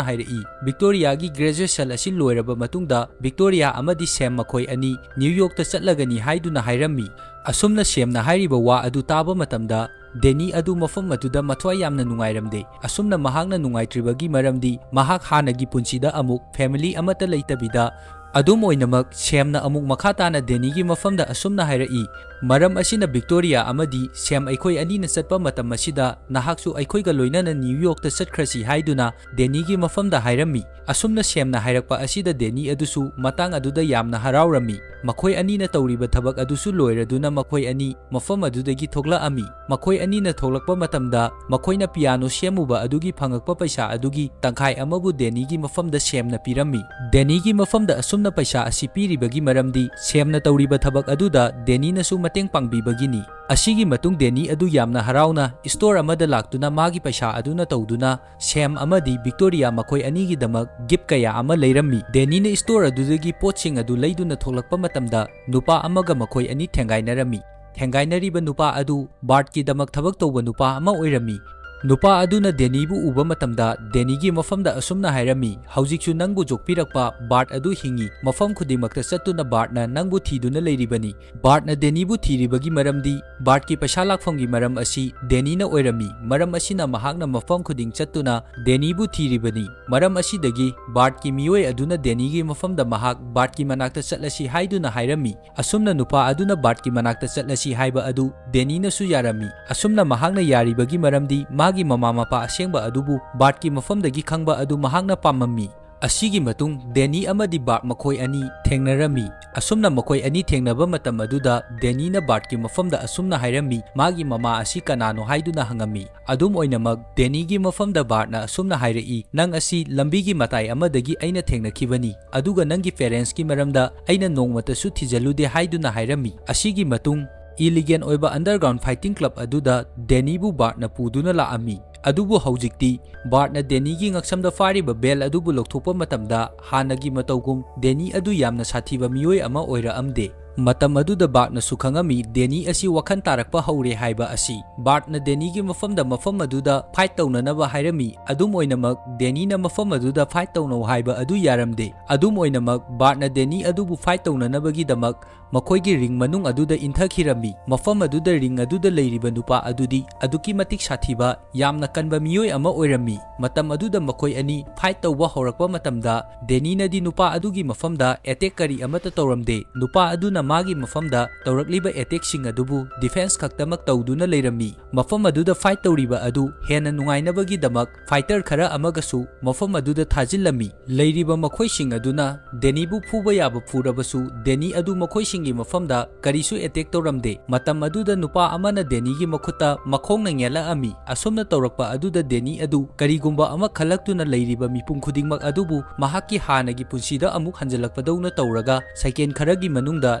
ꯍꯥꯏꯔꯛꯏ, ꯚꯤꯛꯇꯣꯔꯤꯌꯥꯒꯤ ꯒ꯭ꯔꯦꯖꯨꯑꯦꯁꯟ ꯑꯁꯤ ꯂꯣꯏꯔꯕ ꯃꯇꯨꯡꯗ ꯚꯤꯛꯇꯣꯔꯤꯌꯥ ꯑꯃꯗꯤ ꯁꯦꯝ ꯃꯈꯣꯏ ꯑꯅꯤ ꯅ꯭ꯌꯨ ꯌꯣꯔꯛꯇ ꯆꯠꯂꯒꯅꯤ ꯍꯥꯏꯗꯨꯅ ꯍꯥꯏꯔꯝꯃꯤ꯫ ꯑꯁꯨꯝꯅ ꯁꯦꯝꯅ ꯍꯥꯏꯔꯤꯕ ꯋꯥ ꯑꯗꯨ ꯇꯥꯕ ꯃꯇꯝꯗ ꯗꯦꯅꯤ ꯑꯗꯨ ꯃꯐꯝ ꯑꯗꯨꯗ ꯃꯊ꯭ꯋꯥꯏ ꯌꯥꯝꯅ ꯅꯨꯡꯉꯥꯏꯔꯝꯗꯦ꯫ ꯑꯁꯨꯝꯅ ꯃꯍꯥꯛꯅ ꯅꯨꯡꯉꯥꯏꯇ꯭ꯔꯤꯕꯒꯤ ꯃꯔꯝꯗꯤ ꯃꯍꯥꯛ ꯍꯥꯟꯅꯒꯤ ꯄꯨꯟꯁꯤꯗ ꯑꯃꯨꯛ ꯐꯦꯃꯤꯂꯤ ꯑꯃꯠꯇ ꯂꯩꯇꯕꯤꯗ ꯑꯗꯨꯝ ꯑꯣꯏꯅꯃꯛ, ꯁꯦꯝꯅ ꯑꯃꯨꯛ ꯃꯈꯥ ꯇꯥꯅ ꯗꯦꯅꯤꯒꯤ ꯃꯐꯝꯗ ꯑꯁꯨꯝꯅ ꯍꯥꯏꯔꯛꯏ, "ꯃꯔꯝ ꯑꯁꯤꯅ ꯚꯤꯛꯇꯣꯔꯤꯌꯥ ꯑꯃꯗꯤ ꯁꯦꯝ ꯑꯩꯈꯣꯏ ꯑꯅꯤꯅ ꯆꯠꯄ ꯃꯇꯝ ꯑꯁꯤꯗ ꯅꯍꯥꯛꯁꯨ ꯑꯩꯈꯣꯏꯒ ꯂꯣꯏꯅꯅ ꯅ꯭ꯌꯨ ꯌꯣꯔꯛꯇ ꯆꯠꯈ꯭ꯔꯁꯤ" ꯍꯥꯏꯗꯨꯅ ꯗꯦꯅꯤꯒꯤ ꯃꯐꯝꯗ ꯍꯥꯏꯔꯝꯃꯤ꯫ ꯑꯁꯨꯝꯅ ꯁꯦꯝꯅ ꯍꯥꯏꯔꯛꯄ ꯑꯁꯤꯗ ꯗꯦꯅꯤ ꯑꯗꯨꯁꯨ ꯃꯇꯥꯡ ꯑꯗꯨꯗ ꯌꯥꯝꯅ ꯍꯔꯥꯎꯔꯝꯃꯤ꯫ ꯃꯈꯣꯏ ꯑꯅꯤꯅ ꯇꯧꯔꯤꯕ ꯊꯕꯛ ꯑꯗꯨꯁꯨ ꯂꯣꯏꯔꯗꯨꯅ ꯃꯈꯣꯏ ꯑꯅꯤ ꯃꯐꯝ ꯑꯗꯨꯗꯒꯤ ꯊꯣꯛꯂꯛꯑꯝꯃꯤ꯫ ꯃꯈꯣꯏ ꯑꯅꯤꯅ ꯊꯣꯛꯂꯛꯄ ꯃꯇꯝꯗ ꯃꯈꯣꯏꯅ ꯄꯤꯌꯥꯅꯣ ꯁꯦꯝꯃꯨꯕ ꯑꯗꯨꯒꯤ ꯐꯪꯉꯛꯄ ꯄꯩꯁꯥ ꯑꯗꯨꯒꯤ ꯇꯪꯈꯥꯏ ꯑꯃꯕꯨ ꯗꯦꯅꯤꯒꯤ ꯃꯐꯝꯗ ꯁꯦꯝꯅ ꯄꯤꯔꯝꯃꯤ꯫ ꯗꯦꯅꯤꯒꯤ ꯃꯐꯝꯗ ꯑꯁꯨꯝꯅ ꯄꯩꯁꯥ ꯑꯁꯤ ꯄꯤꯔꯤꯕꯒꯤ ꯃꯔꯝꯗꯤ ꯁꯦꯝꯅ ꯇꯧꯔꯤꯕ ꯊꯕꯛ ꯑꯗꯨꯗ ꯗꯦꯅꯤꯅꯁꯨ ꯃꯇꯦꯡ ꯄꯥꯡꯕꯤꯕꯒꯤꯅꯤ꯫ ꯑꯁꯤꯒꯤ ꯃꯇꯨꯡ ꯗꯦꯅꯤ ꯑꯗꯨ ꯌꯥꯝꯅ ꯍꯔꯥꯎꯅ ꯁ꯭ꯇꯣꯔ ꯑꯃꯗ ꯂꯥꯛꯇꯨꯅ ꯃꯥꯒꯤ ꯄꯩꯁꯥ ꯑꯗꯨꯅ ꯇꯧꯗꯨꯅ ꯁꯦꯝ ꯑꯃꯗꯤ ꯚꯤꯛꯇꯣꯔꯤꯌꯥ ꯃꯈꯣꯏ ꯑꯅꯤꯒꯤꯗꯃꯛ ꯒꯤꯐ ꯀꯌꯥ ꯑꯃ ꯂꯩꯔꯝꯃꯤ꯫ ꯗꯦꯅꯤꯅ ꯁ꯭ꯇꯣꯔ ꯑꯗꯨꯗꯒꯤ ꯄꯣꯠꯁꯤꯡ ꯑꯗꯨ ꯂꯩꯗꯨꯅ ꯊꯣꯛꯂꯛꯄ ꯃꯇꯝꯗ ꯅꯨꯄꯥ ꯑꯃꯒ ꯃꯈꯣꯏ ꯑꯅꯤ ꯊꯦꯡꯒꯥꯏꯅꯔꯝꯃꯤ꯫ ꯊꯦꯡꯒꯥꯏꯅꯔꯤꯕ ꯅꯨꯄꯥ ꯑꯗꯨ ꯕꯥꯔꯠꯀꯤꯗꯃꯛ ꯊꯕꯛ ꯇꯧꯕ ꯅꯨꯄꯥ ꯑꯃ ꯑꯣꯏꯔꯝꯃꯤ꯫ ꯅꯨꯄꯥ ꯑꯗꯨꯅ ꯗꯦꯅꯤꯕꯨ ꯎꯕ ꯃꯇꯝꯗ ꯗꯦꯅꯤꯒꯤ ꯃꯐꯝꯗ ꯑꯁꯨꯝꯅ ꯍꯥꯏꯔꯝꯃꯤ, "ꯍꯧꯖꯤꯛꯁꯨ ꯅꯪꯕꯨ ꯌꯣꯛꯄꯤꯔꯛꯄ ꯕꯥꯔꯠ ꯑꯗꯨ ꯍꯤꯡꯉꯤ꯫ ꯃꯐꯝ ꯈꯨꯗꯤꯡꯃꯛꯇ ꯆꯠꯇꯨꯅ ꯕꯥꯔꯠꯅ ꯅꯪꯕꯨ ꯊꯤꯗꯨꯅ ꯂꯩꯔꯤꯕꯅꯤ꯫" ꯕꯥꯔꯠꯅ ꯗꯦꯅꯤꯕꯨ ꯊꯤꯔꯤꯕꯒꯤ ꯃꯔꯝꯗꯤ ꯕꯥꯔꯠꯀꯤ ꯄꯩꯁꯥ ꯂꯥꯛꯐꯝꯒꯤ ꯃꯔꯝ ꯑꯁꯤ ꯗꯦꯅꯤꯅ ꯑꯣꯏꯔꯝꯃꯤ꯫ ꯃꯔꯝ ꯑꯁꯤꯅ ꯃꯍꯥꯛꯅ ꯃꯐꯝ ꯈꯨꯗꯤꯡ ꯆꯠꯇꯨꯅ ꯗꯦꯅꯤꯕꯨ ꯊꯤꯔꯤꯕꯅꯤ꯫ ꯃꯔꯝ ꯑꯁꯤꯗꯒꯤ ꯕꯥꯔꯠꯀꯤ ꯃꯤꯑꯣꯏ ꯑꯗꯨꯅ ꯗꯦꯅꯤꯒꯤ ꯃꯐꯝꯗ ꯃꯍꯥꯛ ꯕꯥꯔꯠꯀꯤ ꯃꯅꯥꯛꯇ ꯆꯠꯂꯁꯤ ꯍꯥꯏꯗꯨꯅ ꯍꯥꯏꯔꯝꯃꯤ꯫ ꯑꯁꯨꯝꯅ ꯅꯨꯄꯥ ꯑꯗꯨꯅ ꯕꯥꯔꯠꯀꯤ ꯃꯅꯥꯛꯇ ꯆꯠꯂꯁꯤ ꯍꯥꯏꯕ ꯑꯗꯨ ꯗꯦꯅꯤꯅꯁꯨ ꯌꯥꯔꯝꯃꯤ꯫ ꯑꯁꯨꯝꯅ ꯃꯍꯥꯛꯅ ꯌꯥꯔꯤꯕꯒꯤ ꯃꯔꯝꯗꯤ ꯃꯥꯒꯤ ꯃꯃꯥ ꯃꯄꯥ ꯑꯁꯦꯡꯕ ꯑꯗꯨꯕꯨ ꯕꯥꯔꯠꯀꯤ ꯃꯐꯝꯗꯒꯤ ꯈꯪꯕ ꯑꯗꯨ ꯃꯍꯥꯛꯅ ꯄꯥꯝꯃꯝꯃꯤ꯫ ꯑꯁꯤꯒꯤ ꯃꯇꯨꯡ ꯗꯦꯅꯤ ꯑꯃꯗꯤ ꯕꯥꯔꯠ ꯃꯈꯣꯏ ꯑꯅꯤ ꯊꯦꯡꯅꯔꯝꯃꯤ꯫ ꯑꯁꯨꯝꯅ ꯃꯈꯣꯏ ꯑꯅꯤ ꯊꯦꯡꯅꯕ ꯃꯇꯝ ꯑꯗꯨꯗ ꯗꯦꯅꯤꯅ ꯕꯥꯔꯠꯀꯤ ꯃꯐꯝꯗ ꯑꯁꯨꯝꯅ ꯍꯥꯏꯔꯝꯃꯤ, ꯃꯥꯒꯤ ꯃꯃꯥ ꯑꯁꯤ ꯀꯅꯥꯅꯣ ꯍꯥꯏꯗꯨꯅ ꯍꯪꯉꯝꯃꯤ꯫ ꯑꯗꯨꯝ ꯑꯣꯏꯅꯃꯛ, ꯗꯦꯅꯤꯒꯤ ꯃꯐꯝꯗ ꯕꯥꯔꯠꯅ ꯑꯁꯨꯝꯅ ꯍꯥꯏꯔꯛꯏ, "ꯅꯪ ꯑꯁꯤ ꯂꯝꯕꯤꯒꯤ ꯃꯇꯥꯏ ꯑꯃꯗꯒꯤ ꯑꯩꯅ ꯊꯦꯡꯅꯈꯤꯕꯅꯤ, ꯑꯗꯨꯒ ꯅꯪꯒꯤ ꯄꯦꯔꯦꯟꯁꯀꯤ ꯃꯔꯝꯗ ꯑꯩꯅ ꯅꯣꯡꯃꯇꯁꯨ ꯊꯤꯖꯤꯜꯂꯨꯗꯦ" ꯍꯥꯏꯗꯨꯅ ꯍꯥꯏꯔꯝꯃꯤ꯫ ꯑꯁꯤꯒꯤ ꯃꯇꯨꯡ, ꯏꯂꯤꯒꯦꯟ ꯑꯣꯏꯕ ꯑꯟꯗꯔꯒ꯭ꯔꯥꯎꯟ ꯐꯥꯏꯇꯤꯡ ꯀ꯭ꯂꯕ ꯑꯗꯨꯗ ꯗꯦꯅꯤꯕꯨ ꯕꯥꯔꯠꯅ ꯄꯨꯗꯨꯅ ꯂꯥꯛꯑꯝꯃꯤ꯫ ꯑꯗꯨꯕꯨ ꯍꯧꯖꯤꯛꯇꯤ ꯕꯥꯔꯠꯅ ꯗꯦꯅꯤꯒꯤ ꯉꯛꯁꯝꯗ ꯐꯥꯔꯤꯕ ꯕꯦꯜ ꯑꯗꯨꯕꯨ ꯂꯧꯊꯣꯛꯄ ꯃꯇꯝꯗ, ꯍꯥꯟꯅꯒꯤ ꯃꯇꯧꯒꯨꯝ ꯗꯦꯅꯤ ꯑꯗꯨ ꯌꯥꯝꯅ ꯁꯥꯊꯤꯕ ꯃꯤꯑꯣꯏ ꯑꯃ ꯑꯣꯏꯔꯛꯑꯝꯗꯦ꯫ ꯃꯇꯝ ꯑꯗꯨꯗ ꯕꯥꯔꯠꯅꯁꯨ ꯈꯪꯉꯝꯃꯤ ꯗꯦꯅꯤ ꯑꯁꯤ ꯋꯥꯈꯜ ꯇꯥꯔꯛꯄ ꯍꯧꯔꯦ ꯍꯥꯏꯕ ꯑꯁꯤ꯫ ꯕꯥꯔꯠꯅ ꯗꯦꯅꯤꯒꯤ ꯃꯐꯝꯗ ꯃꯐꯝ ꯑꯗꯨꯗ ꯐꯥꯏꯠ ꯇꯧꯅꯅꯕ ꯍꯥꯏꯔꯝꯃꯤ꯫ ꯑꯗꯨꯝ ꯑꯣꯏꯅꯃꯛ, ꯗꯦꯅꯤꯅ ꯃꯐꯝ ꯑꯗꯨꯗ ꯐꯥꯏꯠ ꯇꯧꯅꯧ ꯍꯥꯏꯕ ꯑꯗꯨ ꯌꯥꯔꯝꯗꯦ꯫ ꯑꯗꯨꯝ ꯑꯣꯏꯅꯃꯛ, ꯕꯥꯔꯠꯅ ꯗꯦꯅꯤ ꯑꯗꯨꯕꯨ ꯐꯥꯏꯠ ꯇꯧꯅꯅꯕꯒꯤꯗꯃꯛ ꯃꯈꯣꯏꯒꯤ ꯔꯤꯡ ꯃꯅꯨꯡ ꯑꯗꯨꯗ ꯏꯟꯊꯈꯤꯔꯝꯃꯤ꯫ ꯃꯐꯝ ꯑꯗꯨꯗ ꯔꯤꯡ ꯑꯗꯨꯗ ꯂꯩꯔꯤꯕ ꯅꯨꯄꯥ ꯑꯗꯨꯗꯤ ꯑꯗꯨꯛꯀꯤ ꯃꯇꯤꯛ ꯁꯥꯊꯤꯕ, ꯌꯥꯝꯅ ꯀꯟꯕ ꯃꯤꯑꯣꯏ ꯑꯃ ꯑꯣꯏꯔꯝꯃꯤ꯫ ꯃꯇꯝ ꯑꯗꯨꯗ ꯃꯈꯣꯏ ꯑꯅꯤ ꯐꯥꯏꯠ ꯇꯧꯕ ꯍꯧꯔꯛꯄ ꯃꯇꯝꯗ, ꯗꯦꯅꯤꯅꯗꯤ ꯅꯨꯄꯥ ꯑꯗꯨꯒꯤ ꯃꯐꯝꯗ ꯑꯦꯇꯦꯛ ꯀꯔꯤ ꯑꯃꯠꯇ ꯇꯧꯔꯝꯗꯦ꯫ ꯅꯨꯄꯥ ꯑꯗꯨꯅ ꯃꯥꯒꯤ ꯃꯐꯝꯗ ꯇꯧꯔꯛꯂꯤꯕ ꯑꯦꯇꯦꯛꯁꯤꯡ ꯑꯗꯨꯕꯨ ꯗꯤꯐꯦꯟꯁ ꯈꯛꯇꯃꯛ ꯇꯧꯗꯨꯅ ꯂꯩꯔꯝꯃꯤ꯫ ꯃꯐꯝ ꯑꯗꯨꯗ ꯐꯥꯏꯠ ꯇꯧꯔꯤꯕ ꯑꯗꯨ ꯍꯦꯟꯅ ꯅꯨꯡꯉꯥꯏꯅꯕꯒꯤꯗꯃꯛ ꯐꯥꯏꯇꯔ ꯈꯔ ꯑꯃꯒꯁꯨ ꯃꯐꯝ ꯑꯗꯨꯗ ꯊꯥꯖꯤꯜꯂꯝꯃꯤ꯫ ꯂꯩꯔꯤꯕ ꯃꯈꯣꯏꯁꯤꯡ ꯑꯗꯨꯅ ꯗꯦꯅꯤꯕꯨ ꯐꯨꯕ ꯌꯥꯕ ꯐꯨꯔꯕꯁꯨ, ꯗꯦꯅꯤ ꯑꯗꯨ ꯃꯈꯣꯏꯁꯤꯡꯒꯤ ꯃꯐꯝꯗ ꯀꯔꯤꯁꯨ ꯑꯦꯇꯦꯛ ꯇꯧꯔꯝꯗꯦ꯫ ꯃꯇꯝ ꯑꯗꯨꯗ ꯅꯨꯄꯥ ꯑꯃꯅ ꯗꯦꯅꯤꯒꯤ ꯃꯈꯨꯠꯇ ꯃꯈꯣꯡꯅ ꯅꯦꯠꯂꯛꯑꯝꯃꯤ꯫ ꯑꯁꯨꯝꯅ ꯇꯧꯔꯛꯄ ꯑꯗꯨꯗ ꯗꯦꯅꯤ ꯑꯗꯨ ꯀꯔꯤꯒꯨꯝꯕ ꯑꯃ ꯈꯜꯂꯛꯇꯨꯅ ꯂꯩꯔꯤꯕ ꯃꯤꯄꯨꯝ ꯈꯨꯗꯤꯡꯃꯛ ꯑꯗꯨꯕꯨ ꯃꯍꯥꯛꯀꯤ ꯍꯥꯟꯅꯒꯤ ꯄꯨꯟꯁꯤꯗ ꯑꯃꯨꯛ ꯍꯟꯖꯤꯜꯂꯛꯄꯗꯧꯅ ꯇꯧꯔꯒ, ꯁꯦꯀꯦꯟ ꯈꯔꯒꯤ ꯃꯅꯨꯡꯗ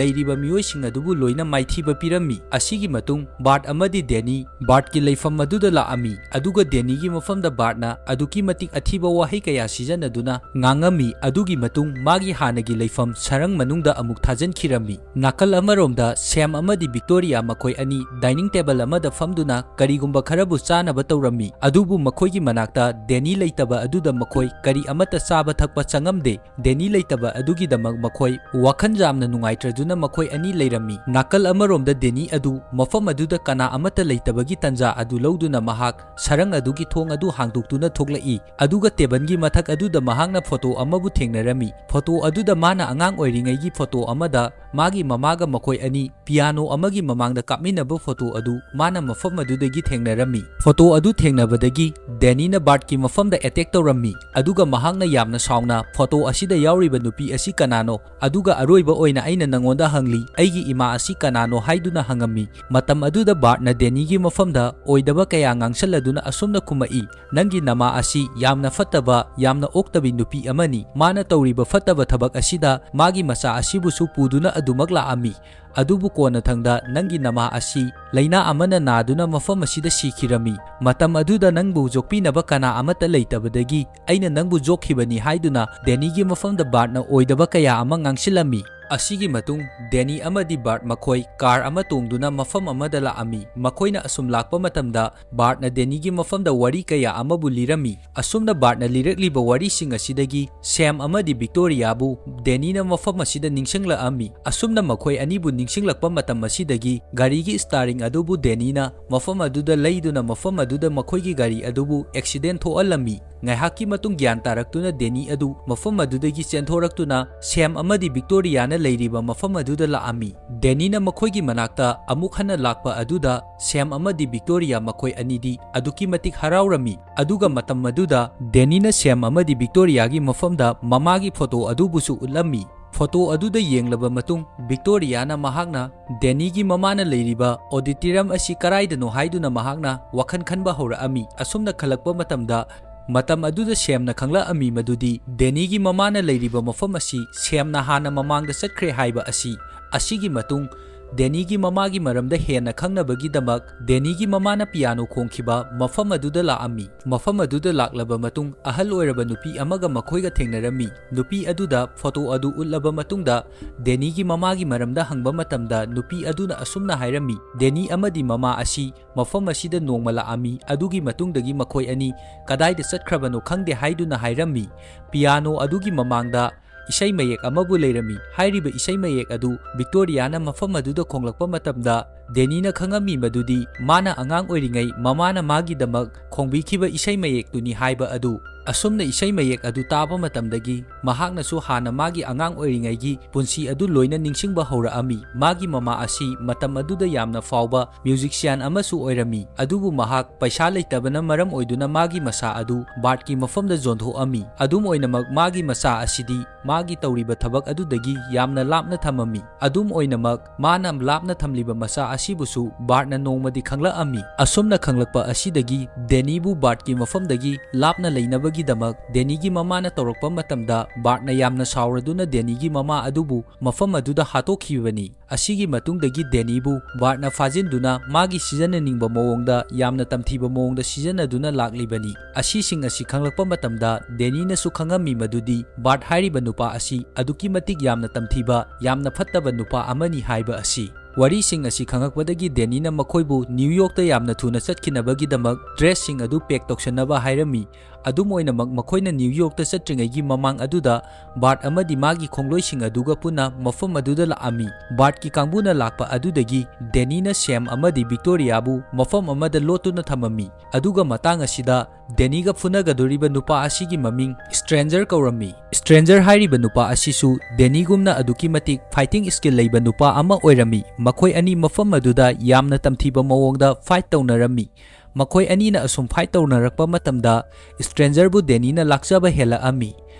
ꯂꯩꯔꯤꯕ ꯃꯤꯑꯣꯏꯁꯤꯡ ꯑꯗꯨꯕꯨ ꯂꯣꯏꯅ ꯃꯥꯏꯊꯤꯕ ꯄꯤꯔꯝꯃꯤ꯫ ꯑꯁꯤꯒꯤ ꯃꯇꯨꯡ ꯕꯥꯔꯠ ꯑꯃꯗꯤ ꯗꯦꯅꯤ ꯕꯥꯔꯠꯀꯤ ꯂꯩꯐꯝ ꯑꯗꯨꯗ ꯂꯥꯛꯑꯝꯃꯤ, ꯑꯗꯨꯒ ꯗꯦꯅꯤꯒꯤ ꯃꯐꯝꯗ ꯕꯥꯔꯠꯅ ꯑꯗꯨꯛꯀꯤ ꯃꯇꯤꯛ ꯑꯊꯤꯕ ꯋꯥꯍꯩ ꯀꯌꯥ ꯁꯤꯖꯤꯟꯅꯗꯨꯅ ꯉꯥꯡꯉꯝꯃꯤ꯫ ꯑꯗꯨꯒꯤ ꯃꯇꯨꯡ ꯃꯥꯒꯤ ꯍꯥꯟꯅꯒꯤ ꯂꯩꯐꯝ ꯁꯔꯪ ꯃꯅꯨꯡꯗ ꯑꯃꯨꯛ ꯊꯥꯖꯤꯟꯈꯤꯔꯝꯃꯤ꯫ ꯅꯥꯀꯜ ꯑꯃꯔꯣꯝꯗ ꯁꯦꯝ ꯑꯃꯗꯤ ꯚꯤꯛꯇꯣꯔꯤꯌꯥ ꯃꯈꯣꯏ ꯑꯅꯤ ꯗꯥꯏꯅꯤꯡ ꯇꯦꯕꯜ ꯑꯃꯗ ꯐꯝꯗꯨꯅ ꯀꯔꯤꯒꯨꯝꯕ ꯈꯔꯕꯨ ꯆꯥꯅꯕ ꯇꯧꯔꯝꯃꯤ꯫ ꯑꯗꯨꯕꯨ ꯃꯈꯣꯏꯒꯤ ꯃꯅꯥꯛꯇ ꯗꯦꯅꯤ ꯂꯩꯇꯕ ꯑꯗꯨꯗ ꯃꯈꯣꯏ ꯀꯔꯤ ꯑꯃꯠꯇ ꯆꯥꯕ ꯊꯛꯄ ꯆꯪꯉꯝꯗꯦ꯫ ꯗꯦꯅꯤ ꯂꯩꯇꯕ ꯑꯗꯨꯒꯤꯗꯃꯛ ꯃꯈꯣꯏ ꯋꯥꯈꯜ ꯌꯥꯝꯅ ꯅꯨꯡꯉꯥꯏꯇ꯭ꯔꯗꯨꯅ ꯃꯈꯣꯏ ꯑꯅꯤ ꯂꯩꯔꯝꯃꯤ꯫ ꯅꯥꯀꯜ ꯑꯃꯔꯣꯝꯗ ꯗꯦꯅꯤ ꯑꯗꯨ ꯃꯐꯝ ꯑꯗꯨꯗ ꯀꯅꯥ ꯑꯃꯠꯇ ꯂꯩꯇꯕꯒꯤ ꯇꯟꯖꯥ ꯑꯗꯨ ꯂꯧꯗꯨꯅ ꯃꯍꯥꯛ ꯁꯔꯪ ꯑꯗꯨꯒꯤ ꯊꯣꯡ ꯑꯗꯨ ꯍꯥꯡꯗꯣꯛꯇꯨꯅ ꯊꯣꯛꯂꯛꯏ꯫ ꯑꯗꯨꯒ ꯇꯦꯕꯜꯒꯤ ꯃꯊꯛ ꯑꯗꯨꯗ ꯃꯍꯥꯛꯅ ꯐꯣꯇꯣ ꯑꯃꯕꯨ ꯊꯦꯡꯅꯔꯝꯃꯤ꯫ ꯐꯣꯇꯣ ꯑꯗꯨꯗ ꯃꯥꯅ ꯑꯉꯥꯡ ꯑꯣꯏꯔꯤꯉꯩꯒꯤ ꯐꯣꯇꯣ ꯑꯃꯗ ꯃꯥꯒꯤ ꯃꯃꯥꯒ ꯃꯈꯣꯏ ꯑꯅꯤ ꯄꯤꯌꯥꯅꯣ ꯑꯃꯒꯤ ꯃꯃꯥꯡꯗ ꯀꯥꯞꯃꯤꯟꯅꯕ ꯐꯣꯇꯣ ꯑꯗꯨ ꯃꯥꯅ ꯃꯐꯝ ꯑꯗꯨꯗꯒꯤ ꯊꯦꯡꯅꯔꯝꯃꯤ꯫ ꯐꯣꯇꯣ ꯑꯗꯨ ꯊꯦꯡꯅꯕꯗꯒꯤ ꯗꯦꯅꯤꯅ ꯕꯥꯔꯠꯀꯤ ꯃꯐꯝꯗ ꯑꯦꯇꯦꯛ ꯇꯧꯔꯝꯃꯤ, ꯑꯗꯨꯒ ꯃꯍꯥꯛꯅ ꯌꯥꯝꯅ ꯁꯥꯎꯅ, "ꯐꯣꯇꯣ ꯑꯁꯤꯗ ꯌꯥꯎꯔꯤꯕ ꯅꯨꯄꯤ ꯑꯁꯤ ꯀꯅꯥꯅꯣ? ꯑꯗꯨꯒ ꯑꯔꯣꯏꯕ ꯑꯣꯏꯅ ꯑꯩꯅ ꯅꯉꯣꯟꯗ ꯍꯪꯂꯤ, ꯑꯩꯒꯤ ꯏꯃꯥ ꯑꯁꯤ ꯀꯅꯥꯅꯣ?" ꯍꯥꯏꯗꯨꯅ ꯍꯪꯉꯝꯃꯤ꯫ ꯃꯇꯝ ꯑꯗꯨꯗ ꯕꯥꯔꯠꯅ ꯗꯦꯅꯤꯒꯤ ꯃꯐꯝꯗ ꯑꯣꯏꯗꯕ ꯀꯌꯥ ꯉꯥꯡꯁꯜꯂꯗꯨꯅ ꯑꯁꯨꯝꯅ ꯈꯨꯝꯃꯛꯏ, "ꯅꯪꯒꯤ ꯅꯃꯥ ꯑꯁꯤ ꯌꯥꯝꯅ ꯐꯠꯇꯕ, ꯌꯥꯝꯅ ꯑꯣꯛꯇꯕꯤ ꯅꯨꯄꯤ ꯑꯃꯅꯤ꯫ ꯃꯥꯅ ꯇꯧꯔꯤꯕ ꯐꯠꯇꯕ ꯊꯕꯛ ꯑꯁꯤꯗ ꯃꯥꯒꯤ ꯃꯆꯥ ꯑꯁꯤꯕꯨꯁꯨ ꯄꯨꯗꯨꯅ ꯑꯗꯨꯃꯛ ꯂꯥꯛꯑꯝꯃꯤ꯫ ꯑꯗꯨꯕꯨ ꯀꯣꯟꯅꯊꯪꯗ ꯅꯪꯒꯤ ꯅꯃꯥ ꯑꯁꯤ ꯂꯥꯏꯅꯥ ꯑꯃꯅ ꯅꯥꯗꯨꯅ ꯃꯐꯝ ꯑꯁꯤꯗ ꯁꯤꯈꯤꯔꯝꯃꯤ꯫ ꯃꯇꯝ ꯑꯗꯨꯗ ꯅꯪꯕꯨ ꯌꯣꯛꯄꯤꯅꯕ ꯀꯅꯥ ꯑꯃꯠꯇ ꯂꯩꯇꯕꯗꯒꯤ ꯑꯩꯅ ꯅꯪꯕꯨ ꯌꯣꯛꯈꯤꯕꯅꯤ" ꯍꯥꯏꯗꯨꯅ ꯗꯦꯅꯤꯒꯤ ꯃꯐꯝꯗ ꯕꯥꯔꯠꯅ ꯑꯣꯏꯗꯕ ꯀꯌꯥ ꯑꯃ ꯉꯥꯡꯁꯤꯜꯂꯝꯃꯤ꯫ ꯑꯁꯤꯒꯤ ꯃꯇꯨꯡ ꯗꯦꯅꯤ ꯑꯃꯗꯤ ꯕꯥꯔꯠ ꯃꯈꯣꯏ ꯀꯥꯔ ꯑꯃ ꯇꯣꯡꯗꯨꯅ ꯃꯐꯝ ꯑꯃꯗ ꯂꯥꯛꯑꯝꯃꯤ꯫ ꯃꯈꯣꯏꯅ ꯑꯁꯨꯝ ꯂꯥꯛꯄ ꯃꯇꯝꯗ ꯕꯥꯔꯠꯅ ꯗꯦꯅꯤꯒꯤ ꯃꯐꯝꯗ ꯋꯥꯔꯤ ꯀꯌꯥ ꯑꯃꯕꯨ ꯂꯤꯔꯝꯃꯤ꯫ ꯑꯁꯨꯝꯅ ꯕꯥꯔꯠꯅ ꯂꯤꯔꯛꯂꯤꯕ ꯋꯥꯔꯤꯁꯤꯡ ꯑꯁꯤꯗꯒꯤ ꯁꯦꯝ ꯑꯃꯗꯤ ꯚꯤꯛꯇꯣꯔꯤꯌꯥꯕꯨ ꯗꯦꯅꯤꯅ ꯃꯐꯝ ꯑꯁꯤꯗ ꯅꯤꯡꯁꯤꯡꯂꯛꯑꯝꯃꯤ꯫ ꯑꯁꯨꯝꯅ ꯃꯈꯣꯏ ꯑꯅꯤꯕꯨ ꯅꯤꯡꯁꯤꯡꯂꯛꯄ ꯃꯇꯝ ꯑꯁꯤꯗꯒꯤ ꯒꯥꯔꯤꯒꯤ ꯁ꯭ꯇꯥꯔꯤꯡ ꯑꯗꯨꯕꯨ ꯗꯦꯅꯤꯅ ꯃꯐꯝ ꯑꯗꯨꯗ ꯂꯩꯗꯨꯅ ꯃꯐꯝ ꯑꯗꯨꯗ ꯃꯈꯣꯏꯒꯤ ꯒꯥꯔꯤ ꯑꯗꯨꯕꯨ ꯑꯦꯛꯁꯤꯗꯦꯟ ꯊꯣꯛꯍꯜꯂꯝꯃꯤ꯫ ꯉꯥꯏꯍꯥꯛꯀꯤ ꯃꯇꯨꯡ ꯒ꯭ꯌꯥꯟ ꯇꯥꯔꯛꯇꯨꯅ ꯗꯦꯅꯤ ꯑꯗꯨ ꯃꯐꯝ ꯑꯗꯨꯗꯒꯤ ꯆꯦꯟꯊꯣꯔꯛꯇꯨꯅ ꯁꯦꯝ ꯑꯃꯗꯤ ꯚꯤꯛꯇꯣꯔꯤꯌꯥꯅ ꯂꯩꯔꯤꯕ ꯃꯐꯝ ꯑꯗꯨꯗ ꯂꯥꯛꯑꯝꯃꯤ꯫ ꯗꯦꯅꯤꯅ ꯃꯈꯣꯏꯒꯤ ꯃꯅꯥꯛꯇ ꯑꯃꯨꯛ ꯍꯟꯅ ꯂꯥꯛꯄ ꯑꯗꯨꯗ ꯁꯦꯝ ꯑꯃꯗꯤ ꯚꯤꯛꯇꯣꯔꯤꯌꯥ ꯃꯈꯣꯏ ꯑꯅꯤꯗꯤ ꯑꯗꯨꯛꯀꯤ ꯃꯇꯤꯛ ꯍꯔꯥꯎꯔꯝꯃꯤ꯫ ꯑꯗꯨꯒ ꯃꯇꯝ ꯑꯗꯨꯗ ꯗꯦꯅꯤꯅ ꯁꯦꯝ ꯑꯃꯗꯤ ꯚꯤꯛꯇꯣꯔꯤꯌꯥꯒꯤ ꯃꯐꯝꯗ ꯃꯃꯥꯒꯤ ꯐꯣꯇꯣ ꯑꯗꯨꯕꯨꯁꯨ ꯎꯠꯂꯝꯃꯤ꯫ ꯐꯣꯇꯣ ꯑꯗꯨꯗ ꯌꯦꯡꯂꯕ ꯃꯇꯨꯡ ꯚꯤꯛꯇꯣꯔꯤꯌꯥꯅ ꯃꯍꯥꯛꯅ ꯗꯦꯅꯤꯒꯤ ꯃꯃꯥꯅ ꯂꯩꯔꯤꯕ ꯑꯣꯗꯤꯇꯣꯔꯤꯌꯝ ꯑꯁꯤ ꯀꯔꯥꯏꯗꯅꯣ ꯍꯥꯏꯗꯨꯅ ꯃꯍꯥꯛꯅ ꯋꯥꯈꯜ ꯈꯟꯕ ꯍꯧꯔꯛꯑꯝꯃꯤ꯫ ꯑꯁꯨꯝꯅ ꯈꯜꯂꯛꯄ ꯃꯇꯝꯗ ꯃꯇꯝ ꯑꯗꯨꯗ ꯁꯦꯝꯅ ꯈꯪꯂꯛꯑꯝꯃꯤ ꯃꯗꯨꯗꯤ ꯗꯦꯅꯤꯒꯤ ꯃꯃꯥꯅ ꯂꯩꯔꯤꯕ ꯃꯐꯝ ꯑꯁꯤ ꯁꯦꯝꯅ ꯍꯥꯟꯅ ꯃꯃꯥꯡꯗ ꯆꯠꯈ꯭ꯔꯦ ꯍꯥꯏꯕ ꯑꯁꯤ꯫ ꯑꯁꯤꯒꯤ ꯃꯇꯨꯡ, ꯗꯦꯅꯤꯒꯤ ꯃꯃꯥꯒꯤ ꯃꯔꯝꯗ ꯍꯦꯟꯅ ꯈꯪꯅꯕꯒꯤꯗꯃꯛ ꯗꯦꯅꯤꯒꯤ ꯃꯃꯥꯅ ꯄꯤꯌꯥꯅꯣ ꯈꯣꯡꯈꯤꯕ ꯃꯐꯝ ꯑꯗꯨꯗ ꯂꯥꯛꯑꯝꯃꯤ꯫ ꯃꯐꯝ ꯑꯗꯨꯗ ꯂꯥꯛꯂꯕ ꯃꯇꯨꯡ, ꯑꯍꯜ ꯑꯣꯏꯔꯕ ꯅꯨꯄꯤ ꯑꯃꯒ ꯃꯈꯣꯏꯒ ꯊꯦꯡꯅꯔꯝꯃꯤ꯫ ꯅꯨꯄꯤ ꯑꯗꯨꯗ ꯐꯣꯇꯣ ꯑꯗꯨ ꯎꯠꯂꯕ ꯃꯇꯨꯡꯗ, ꯗꯦꯅꯤꯒꯤ ꯃꯃꯥꯒꯤ ꯃꯔꯝꯗ ꯍꯪꯕ ꯃꯇꯝꯗ, ꯅꯨꯄꯤ ꯑꯗꯨꯅ ꯑꯁꯨꯝꯅ ꯍꯥꯏꯔꯝꯃꯤ, "ꯗꯦꯅꯤ ꯑꯃꯗꯤ ꯃꯃꯥ ꯑꯁꯤ ꯃꯐꯝ ꯑꯁꯤꯗ ꯅꯣꯡꯃ ꯂꯥꯛꯑꯝꯃꯤ, ꯑꯗꯨꯒꯤ ꯃꯇꯨꯡꯗꯒꯤ ꯃꯈꯣꯏ ꯑꯅꯤ ꯀꯗꯥꯏꯗ ꯆꯠꯈ꯭ꯔꯕꯅꯣ ꯈꯪꯗꯦ" ꯍꯥꯏꯗꯨꯅ ꯍꯥꯏꯔꯝꯃꯤ꯫ ꯄꯤꯌꯥꯅꯣ ꯑꯗꯨꯒꯤ ꯃꯃꯥꯡꯗ ꯏꯁꯩ ꯃꯌꯦꯛ ꯑꯃꯕꯨ ꯂꯩꯔꯝꯃꯤ꯫ ꯍꯥꯏꯔꯤꯕ ꯏꯁꯩ ꯃꯌꯦꯛ ꯑꯗꯨ ꯚꯤꯛꯇꯣꯔꯤꯌꯥꯅ ꯃꯐꯝ ꯑꯗꯨꯗ ꯈꯣꯡꯂꯛꯄ ꯃꯇꯝꯗ, ꯗꯦꯅꯤꯅ ꯈꯪꯉꯝꯃꯤ ꯃꯗꯨꯗꯤ ꯃꯥꯅ ꯑꯉꯥꯡ ꯑꯣꯏꯔꯤꯉꯩ ꯃꯃꯥꯅ ꯃꯥꯒꯤꯗꯃꯛ ꯈꯣꯡꯕꯤꯈꯤꯕ ꯏꯁꯩ ꯃꯌꯦꯛꯇꯨꯅꯤ ꯍꯥꯏꯕ ꯑꯗꯨ꯫ ꯑꯁꯨꯝꯅ ꯏꯁꯩ ꯃꯌꯦꯛ ꯑꯗꯨ ꯇꯥꯕ ꯃꯇꯝꯗꯒꯤ, ꯃꯍꯥꯛꯅꯁꯨ ꯍꯥꯟꯅ ꯃꯥꯒꯤ ꯑꯉꯥꯡ ꯑꯣꯏꯔꯤꯉꯩꯒꯤ ꯄꯨꯟꯁꯤ ꯑꯗꯨ ꯂꯣꯏꯅ ꯅꯤꯡꯁꯤꯡꯕ ꯍꯧꯔꯛꯑꯝꯃꯤ꯫ ꯃꯥꯒꯤ ꯃꯃꯥ ꯑꯁꯤ ꯃꯇꯝ ꯑꯗꯨꯗ ꯌꯥꯝꯅ ꯐꯥꯎꯕ ꯃ꯭ꯌꯨꯖꯤꯛꯁꯤꯌꯥꯟ ꯑꯃꯁꯨ ꯑꯣꯏꯔꯝꯃꯤ, ꯑꯗꯨꯕꯨ ꯃꯍꯥꯛ ꯄꯩꯁꯥ ꯂꯩꯇꯕꯅ ꯃꯔꯝ ꯑꯣꯏꯗꯨꯅ ꯃꯥꯒꯤ ꯃꯁꯥ ꯑꯗꯨ ꯕꯥꯔꯠꯀꯤ ꯃꯐꯝꯗ ꯌꯣꯟꯊꯣꯛꯑꯝꯃꯤ꯫ ꯑꯗꯨꯝ ꯑꯣꯏꯅꯃꯛ, ꯃꯥꯒꯤ ꯃꯆꯥ ꯑꯁꯤꯗꯤ ꯃꯥꯒꯤ ꯇꯧꯔꯤꯕ ꯊꯕꯛ ꯑꯗꯨꯗꯒꯤ ꯌꯥꯝꯅ ꯂꯥꯞꯅ ꯊꯝꯃꯝꯃꯤ꯫ ꯑꯗꯨꯝ ꯑꯣꯏꯅꯃꯛ, ꯃꯥꯅ ꯂꯥꯞꯅ ꯊꯝꯂꯤꯕ ꯃꯆꯥ ꯑꯁꯤꯕꯨꯁꯨ ꯕꯥꯔꯠꯅ ꯅꯣꯡꯃꯗꯤ ꯈꯪꯂꯛꯑꯝꯃꯤ꯫ ꯑꯁꯨꯝꯅ ꯈꯪꯂꯛꯄ ꯑꯁꯤꯗꯒꯤ ꯗꯦꯅꯤꯕꯨ ꯕꯥꯔꯠꯀꯤ ꯃꯐꯝꯗꯒꯤ ꯂꯥꯞꯅ ꯂꯩꯅꯕꯒꯤꯗꯃꯛ ꯗꯦꯅꯤꯒꯤ ꯃꯃꯥꯅ ꯇꯧꯔꯛꯄ ꯃꯇꯝꯗ, ꯕꯥꯔꯠꯅ ꯌꯥꯝꯅ ꯁꯥꯎꯔꯗꯨꯅ ꯗꯦꯅꯤꯒꯤ ꯃꯃꯥ ꯑꯗꯨꯕꯨ ꯃꯐꯝ ꯑꯗꯨꯗ ꯍꯥꯠꯇꯣꯛꯈꯤꯕꯅꯤ꯫ ꯑꯁꯤꯒꯤ ꯃꯇꯨꯡꯗꯒꯤ ꯗꯦꯅꯤꯕꯨ ꯕꯥꯔꯠꯅ ꯐꯥꯖꯤꯟꯗꯨꯅ ꯃꯥꯒꯤ ꯁꯤꯖꯤꯟꯅꯅꯤꯡꯕ ꯃꯑꯣꯡꯗ, ꯌꯥꯝꯅ ꯇꯝꯊꯤꯕ ꯃꯑꯣꯡꯗ ꯁꯤꯖꯤꯟꯅꯗꯨꯅ ꯂꯥꯛꯂꯤꯕꯅꯤ꯫ ꯑꯁꯤꯁꯤꯡ ꯑꯁꯤ ꯈꯪꯂꯛꯄ ꯃꯇꯝꯗ, ꯗꯦꯅꯤꯅꯁꯨ ꯈꯪꯉꯝꯃꯤ ꯃꯗꯨꯗꯤ ꯕꯥꯔꯠ ꯍꯥꯏꯔꯤꯕ ꯅꯨꯄꯥ ꯑꯁꯤ ꯑꯗꯨꯛꯀꯤ ꯃꯇꯤꯛ ꯌꯥꯝꯅ ꯇꯝꯊꯤꯕ, ꯌꯥꯝꯅ ꯐꯠꯇꯕ ꯅꯨꯄꯥ ꯑꯃꯅꯤ ꯍꯥꯏꯕ ꯑꯁꯤ꯫ ꯋꯥꯔꯤꯁꯤꯡ ꯑꯁꯤ ꯈꯪꯉꯛꯄꯗꯒꯤ ꯗꯦꯅꯤꯅ ꯃꯈꯣꯏꯕꯨ ꯅ꯭ꯌꯨ ꯌꯣꯔꯛꯇ ꯌꯥꯝꯅ ꯊꯨꯅ ꯆꯠꯈꯤꯅꯕꯒꯤꯗꯃꯛ ꯗ꯭ꯔꯦꯁꯁꯤꯡ ꯑꯗꯨ ꯄꯦꯛ ꯇꯧꯁꯟꯅꯕ ꯍꯥꯏꯔꯝꯃꯤ꯫ ꯑꯗꯨꯝ ꯑꯣꯏꯅꯃꯛ, ꯃꯈꯣꯏꯅ ꯅ꯭ꯌꯨ ꯌꯣꯔꯛꯇ ꯆꯠꯇ꯭ꯔꯤꯉꯩꯒꯤ ꯃꯃꯥꯡ ꯑꯗꯨꯗ, ꯕꯥꯔꯠ ꯑꯃꯗꯤ ꯃꯥꯒꯤ ꯈꯣꯡꯂꯣꯏꯁꯤꯡ ꯑꯗꯨꯒ ꯄꯨꯟꯅ ꯃꯐꯝ ꯑꯗꯨꯗ ꯂꯥꯛꯑꯝꯃꯤ꯫ ꯕꯥꯔꯠꯀꯤ ꯀꯥꯡꯕꯨꯅ ꯂꯥꯛꯄ ꯑꯗꯨꯗꯒꯤ ꯗꯦꯅꯤꯅ ꯁꯦꯝ ꯑꯃꯗꯤ ꯚꯤꯛꯇꯣꯔꯤꯌꯥꯕꯨ ꯃꯐꯝ ꯑꯃꯗ ꯂꯣꯠꯇꯨꯅ ꯊꯝꯃꯝꯃꯤ꯫ ꯑꯗꯨꯒ ꯃꯇꯥꯡ ꯑꯁꯤꯗ, ꯗꯦꯅꯤꯒ ꯐꯨꯅꯒꯗꯧꯔꯤꯕ ꯅꯨꯄꯥ ꯑꯁꯤꯒꯤ ꯃꯃꯤꯡ ꯁ꯭ꯇ꯭ꯔꯦꯟꯖꯔ ꯀꯧꯔꯝꯃꯤ꯫ ꯁ꯭ꯇ꯭ꯔꯦꯟꯖꯔ ꯍꯥꯏꯔꯤꯕ ꯅꯨꯄꯥ ꯑꯁꯤꯁꯨ ꯗꯦꯅꯤꯒꯨꯝꯅ ꯑꯗꯨꯛꯀꯤ ꯃꯇꯤꯛ ꯐꯥꯏꯇꯤꯡ ꯁ꯭ꯀꯤꯜ ꯂꯩꯕ ꯅꯨꯄꯥ ꯑꯃ ꯑꯣꯏꯔꯝꯃꯤ꯫ ꯃꯈꯣꯏ ꯑꯅꯤ ꯃꯐꯝ ꯑꯗꯨꯗ ꯌꯥꯝꯅ ꯇꯝꯊꯤꯕ ꯃꯑꯣꯡꯗ ꯐꯥꯏꯠ ꯇꯧꯅꯔꯝꯃꯤ꯫ ꯃꯈꯣꯏ ꯑꯅꯤꯅ ꯑꯁꯨꯝ ꯐꯥꯏꯠ ꯇꯧꯅꯔꯛꯄ ꯃꯇꯝꯗ, ꯁ꯭ꯇ꯭ꯔꯦꯟꯖꯔꯕꯨ ꯗꯦꯅꯤꯅ ꯂꯥꯛꯆꯕ ꯍꯦꯜꯂꯛꯑꯝꯃꯤ꯫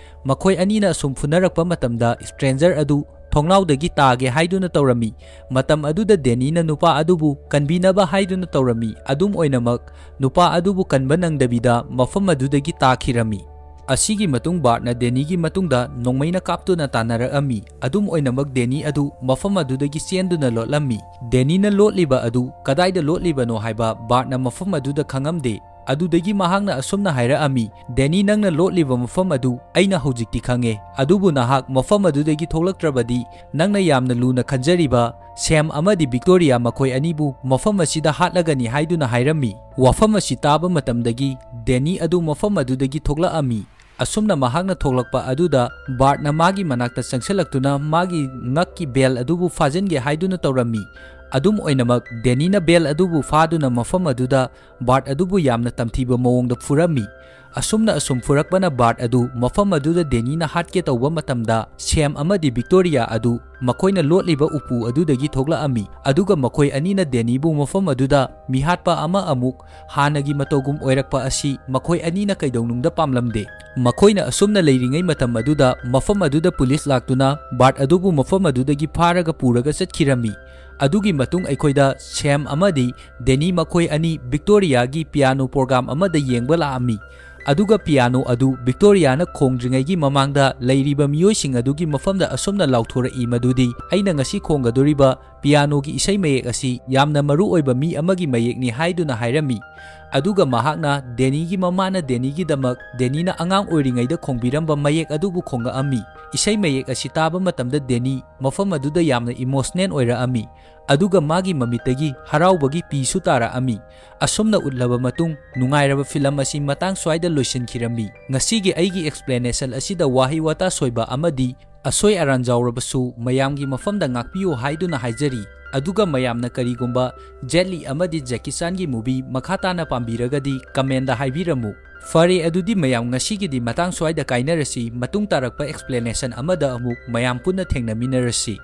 ꯃꯈꯣꯏ ꯑꯅꯤꯅ ꯑꯁꯨꯝ ꯐꯨꯅꯔꯛꯄ ꯃꯇꯝꯗ, ꯁ꯭ꯇ꯭ꯔꯦꯟꯖꯔ ꯑꯗꯨ ꯊꯣꯡꯅꯥꯎꯗꯒꯤ ꯇꯥꯒꯦ ꯍꯥꯏꯗꯨꯅ ꯇꯧꯔꯝꯃꯤ꯫ ꯃꯇꯝ ꯑꯗꯨꯗ ꯗꯦꯅꯤꯅ ꯅꯨꯄꯥ ꯑꯗꯨꯕꯨ ꯀꯟꯕꯤꯅꯕ ꯍꯥꯏꯗꯨꯅ ꯇꯧꯔꯝꯃꯤ꯫ ꯑꯗꯨꯝ ꯑꯣꯏꯅꯃꯛ, ꯅꯨꯄꯥ ꯑꯗꯨꯕꯨ ꯀꯟꯕ ꯅꯪꯗꯕꯤꯗ ꯃꯐꯝ ꯑꯗꯨꯗꯒꯤ ꯇꯥꯈꯤꯔꯝꯃꯤ꯫ ꯑꯁꯤꯒꯤ ꯃꯇꯨꯡ ꯕꯥꯔꯠꯅ ꯗꯦꯅꯤꯒꯤ ꯃꯇꯨꯡꯗ ꯅꯣꯡꯃꯩꯅ ꯀꯥꯞꯇꯨꯅ ꯇꯥꯟꯅꯔꯛꯑꯝꯃꯤ꯫ ꯑꯗꯨꯝ ꯑꯣꯏꯅꯃꯛ ꯗꯦꯅꯤ ꯑꯗꯨ ꯃꯐꯝ ꯑꯗꯨꯗꯒꯤ ꯆꯦꯟꯗꯨꯅ ꯂꯣꯠꯂꯝꯃꯤ꯫ ꯗꯦꯅꯤꯅ ꯂꯣꯠꯂꯤꯕ ꯑꯗꯨ ꯀꯗꯥꯏꯗ ꯂꯣꯠꯂꯤꯕꯅꯣ ꯍꯥꯏꯕ ꯕꯥꯔꯠꯅ ꯃꯐꯝ ꯑꯗꯨꯗ ꯈꯪꯉꯝꯗꯦ꯫ ꯑꯗꯨꯗꯒꯤ ꯃꯍꯥꯛꯅ ꯑꯁꯨꯝꯅ ꯍꯥꯏꯔꯛꯑꯝꯃꯤ, "ꯗꯦꯅꯤ, ꯅꯪꯅ ꯂꯣꯠꯂꯤꯕ ꯃꯐꯝ ꯑꯗꯨ ꯑꯩꯅ ꯍꯧꯖꯤꯛꯇꯤ ꯈꯪꯉꯦ, ꯑꯗꯨꯕꯨ ꯅꯍꯥꯛ ꯃꯐꯝ ꯑꯗꯨꯗꯒꯤ ꯊꯣꯛꯂꯛꯇ꯭ꯔꯕꯗꯤ ꯅꯪꯅ ꯌꯥꯝꯅ ꯂꯨꯅ ꯈꯟꯖꯔꯤꯕ ꯁꯦꯝ ꯑꯃꯗꯤ ꯚꯤꯛꯇꯣꯔꯤꯌꯥ ꯃꯈꯣꯏ ꯑꯅꯤꯕꯨ ꯃꯐꯝ ꯑꯁꯤꯗ ꯍꯥꯠꯂꯒꯅꯤ" ꯍꯥꯏꯗꯨꯅ ꯍꯥꯏꯔꯝꯃꯤ꯫ ꯋꯥꯐꯝ ꯑꯁꯤ ꯇꯥꯕ ꯃꯇꯝꯗꯒꯤ ꯗꯦꯅꯤ ꯑꯗꯨ ꯃꯐꯝ ꯑꯗꯨꯗꯒꯤ ꯊꯣꯛꯂꯛꯑꯝꯃꯤ꯫ ꯑꯁꯨꯝꯅ ꯃꯍꯥꯛꯅ ꯊꯣꯛꯂꯛꯄ ꯑꯗꯨꯗ ꯕꯥꯔꯠꯅ ꯃꯥꯒꯤ ꯃꯅꯥꯛꯇ ꯆꯪꯁꯤꯜꯂꯛꯇꯨꯅ ꯃꯥꯒꯤ ꯉꯛꯀꯤ ꯕꯦꯜ ꯑꯗꯨꯕꯨ ꯐꯥꯖꯤꯟꯒꯦ ꯍꯥꯏꯗꯨꯅ ꯇꯧꯔꯝꯃꯤ꯫ ꯑꯗꯨꯝ ꯑꯣꯏꯅꯃꯛ ꯗꯦꯅꯤꯅ ꯕꯦꯜ ꯑꯗꯨꯕꯨ ꯐꯥꯗꯨꯅ ꯃꯐꯝ ꯑꯗꯨꯗ ꯕꯥꯔꯠ ꯑꯗꯨꯕꯨ ꯌꯥꯝꯅ ꯇꯝꯊꯤꯕ ꯃꯑꯣꯡꯗ ꯐꯨꯔꯝꯃꯤ꯫ ꯑꯁꯨꯝꯅ ꯑꯁꯨꯝ ꯐꯨꯔꯛꯄꯅ ꯕꯥꯔꯠ ꯑꯗꯨ ꯃꯐꯝ ꯑꯗꯨꯗ ꯗꯦꯅꯤꯅ ꯍꯥꯠꯀꯦ ꯇꯧꯕ ꯃꯇꯝꯗ ꯁꯦꯝ ꯑꯃꯗꯤ ꯚꯤꯛꯇꯣꯔꯤꯌꯥ ꯑꯗꯨ ꯃꯈꯣꯏꯅ ꯂꯣꯠꯂꯤꯕ ꯎꯄꯨ ꯑꯗꯨꯗꯒꯤ ꯊꯣꯛꯂꯛꯑꯝꯃꯤ꯫ ꯑꯗꯨꯒ ꯃꯈꯣꯏ ꯑꯅꯤꯅ ꯗꯦꯅꯤꯕꯨ ꯃꯐꯝ ꯑꯗꯨꯗ ꯃꯤꯍꯥꯠꯄ ꯑꯃ ꯑꯃꯨꯛ ꯍꯥꯟꯅꯒꯤ ꯃꯇꯧꯒꯨꯝ ꯑꯣꯏꯔꯛꯄ ꯑꯁꯤ ꯃꯈꯣꯏ ꯑꯅꯤꯅ ꯀꯩꯗꯧꯅꯨꯡꯗ ꯄꯥꯝꯂꯝꯗꯦ꯫ ꯃꯈꯣꯏꯅ ꯑꯁꯨꯝꯅ ꯂꯩꯔꯤꯉꯩ ꯃꯇꯝ ꯑꯗꯨꯗ ꯃꯐꯝ ꯑꯗꯨꯗ ꯄꯨꯂꯤꯁ ꯂꯥꯛꯇꯨꯅ ꯕꯥꯔꯠ ꯑꯗꯨꯕꯨ ꯃꯐꯝ ꯑꯗꯨꯗꯒꯤ ꯐꯥꯔꯒ ꯄꯨꯔꯒ ꯆꯠꯈꯤꯔꯝꯃꯤ꯫ ꯑꯗꯨꯒꯤ ꯃꯇꯨꯡ ꯑꯩꯈꯣꯏꯗ ꯁꯦꯝ ꯑꯃꯗꯤ ꯗꯦꯅꯤ ꯃꯈꯣꯏ ꯑꯅꯤ ꯚꯤꯛꯇꯣꯔꯤꯌꯥꯒꯤ ꯄꯤꯌꯥꯅꯣ ꯄ꯭ꯔꯣꯒ꯭ꯔꯥꯝ ꯑꯃꯗ ꯌꯦꯡꯕ ꯂꯥꯛꯑꯝꯃꯤ꯫ ꯑꯗꯨꯒ ꯄꯤꯌꯥꯅꯣ ꯑꯗꯨ ꯚꯤꯛꯇꯣꯔꯤꯌꯥꯅ ꯈꯣꯡꯗ꯭ꯔꯤꯉꯩꯒꯤ ꯃꯃꯥꯡꯗ ꯂꯩꯔꯤꯕ ꯃꯤꯑꯣꯏꯁꯤꯡ ꯑꯗꯨꯒꯤ ꯃꯐꯝꯗ ꯑꯁꯨꯝꯅ ꯂꯥꯎꯊꯣꯔꯛꯏ ꯃꯗꯨꯗꯤ, "ꯑꯩꯅ ꯉꯁꯤ ꯈꯣꯡꯒꯗꯣꯔꯤꯕ ꯄꯤꯌꯥꯅꯣꯒꯤ ꯏꯁꯩ ꯃꯌꯦꯛ ꯑꯁꯤ ꯌꯥꯝꯅ ꯃꯔꯨ ꯑꯣꯏꯕ ꯃꯤ ꯑꯃꯒꯤ ꯃꯌꯦꯛꯅꯤ" ꯍꯥꯏꯗꯨꯅ ꯍꯥꯏꯔꯝꯃꯤ꯫ ꯑꯗꯨꯒ ꯃꯍꯥꯛꯅ ꯗꯦꯅꯤꯒꯤ ꯃꯃꯥꯅ ꯗꯦꯅꯤꯒꯤꯗꯃꯛ ꯗꯦꯅꯤꯅ ꯑꯉꯥꯡ ꯑꯣꯏꯔꯤꯉꯩꯗ ꯈꯣꯡꯕꯤꯔꯝꯕ ꯃꯌꯦꯛ ꯑꯗꯨꯕꯨ ꯈꯣꯡꯉꯛꯑꯝꯃꯤ꯫ ꯏꯁꯩ ꯃꯌꯦꯛ ꯑꯁꯤ ꯇꯥꯕ ꯃꯇꯝꯗ ꯗꯦꯅꯤ ꯃꯐꯝ ꯑꯗꯨꯗ ꯌꯥꯝꯅ ꯏꯃꯣꯁꯅꯦꯜ ꯑꯣꯏꯔꯛꯑꯝꯃꯤ꯫ ꯑꯗꯨꯒ ꯃꯥꯒꯤ ꯃꯃꯤꯠꯇꯒꯤ ꯍꯔꯥꯎꯕꯒꯤ ꯄꯤꯁꯨ ꯇꯥꯔꯛꯑꯝꯃꯤ꯫ ꯑꯁꯨꯝꯅ ꯎꯠꯂꯕ ꯃꯇꯨꯡ, ꯅꯨꯡꯉꯥꯏꯔꯕ ꯐꯤꯂꯝ ꯑꯁꯤ ꯃꯇꯥꯡ ꯁ꯭ꯋꯥꯏꯗ ꯂꯣꯏꯁꯤꯟꯈꯤꯔꯝꯃꯤ꯫ ꯉꯁꯤꯒꯤ ꯑꯩꯒꯤ ꯑꯦꯛꯁꯄ꯭ꯂꯦꯅꯦꯁꯟ ꯑꯁꯤꯗ ꯋꯥꯍꯩ ꯋꯥꯇꯥ ꯁꯣꯏꯕ ꯑꯃꯗꯤ ꯑꯁꯣꯏ ꯑꯔꯥꯟ ꯌꯥꯎꯔꯕꯁꯨ ꯃꯌꯥꯝꯒꯤ ꯃꯐꯝꯗ ꯉꯥꯛꯄꯤꯌꯨ ꯍꯥꯏꯗꯨꯅ ꯍꯥꯏꯖꯔꯤ꯫ ꯑꯗꯨꯒ ꯃꯌꯥꯝꯅ ꯀꯔꯤꯒꯨꯝꯕ ꯖꯦꯠ ꯂꯤ ꯑꯃꯗꯤ ꯖꯦꯀꯤ ꯆꯥꯟꯒꯤ ꯃꯨꯚꯤ ꯃꯈꯥ ꯇꯥꯅ ꯄꯥꯝꯕꯤꯔꯒꯗꯤ ꯀꯃꯦꯟꯗ ꯍꯥꯏꯕꯤꯔꯝꯃꯨ꯫ ꯐꯔꯦ, ꯑꯗꯨꯗꯤ ꯃꯌꯥꯝ ꯉꯁꯤꯒꯤꯗꯤ ꯃꯇꯥꯡ ꯁ꯭ꯋꯥꯏꯗ ꯀꯥꯏꯅꯔꯁꯤ, ꯃꯇꯨꯡ ꯇꯥꯔꯛꯄ ꯑꯦꯛꯁꯄ꯭ꯂꯦꯅꯦꯁꯟ ꯑꯃꯗ ꯑꯃꯨꯛ ꯃꯌꯥꯝ ꯄꯨꯟꯅ ꯊꯦꯡꯅꯃꯤꯟꯅꯔꯁꯤ꯫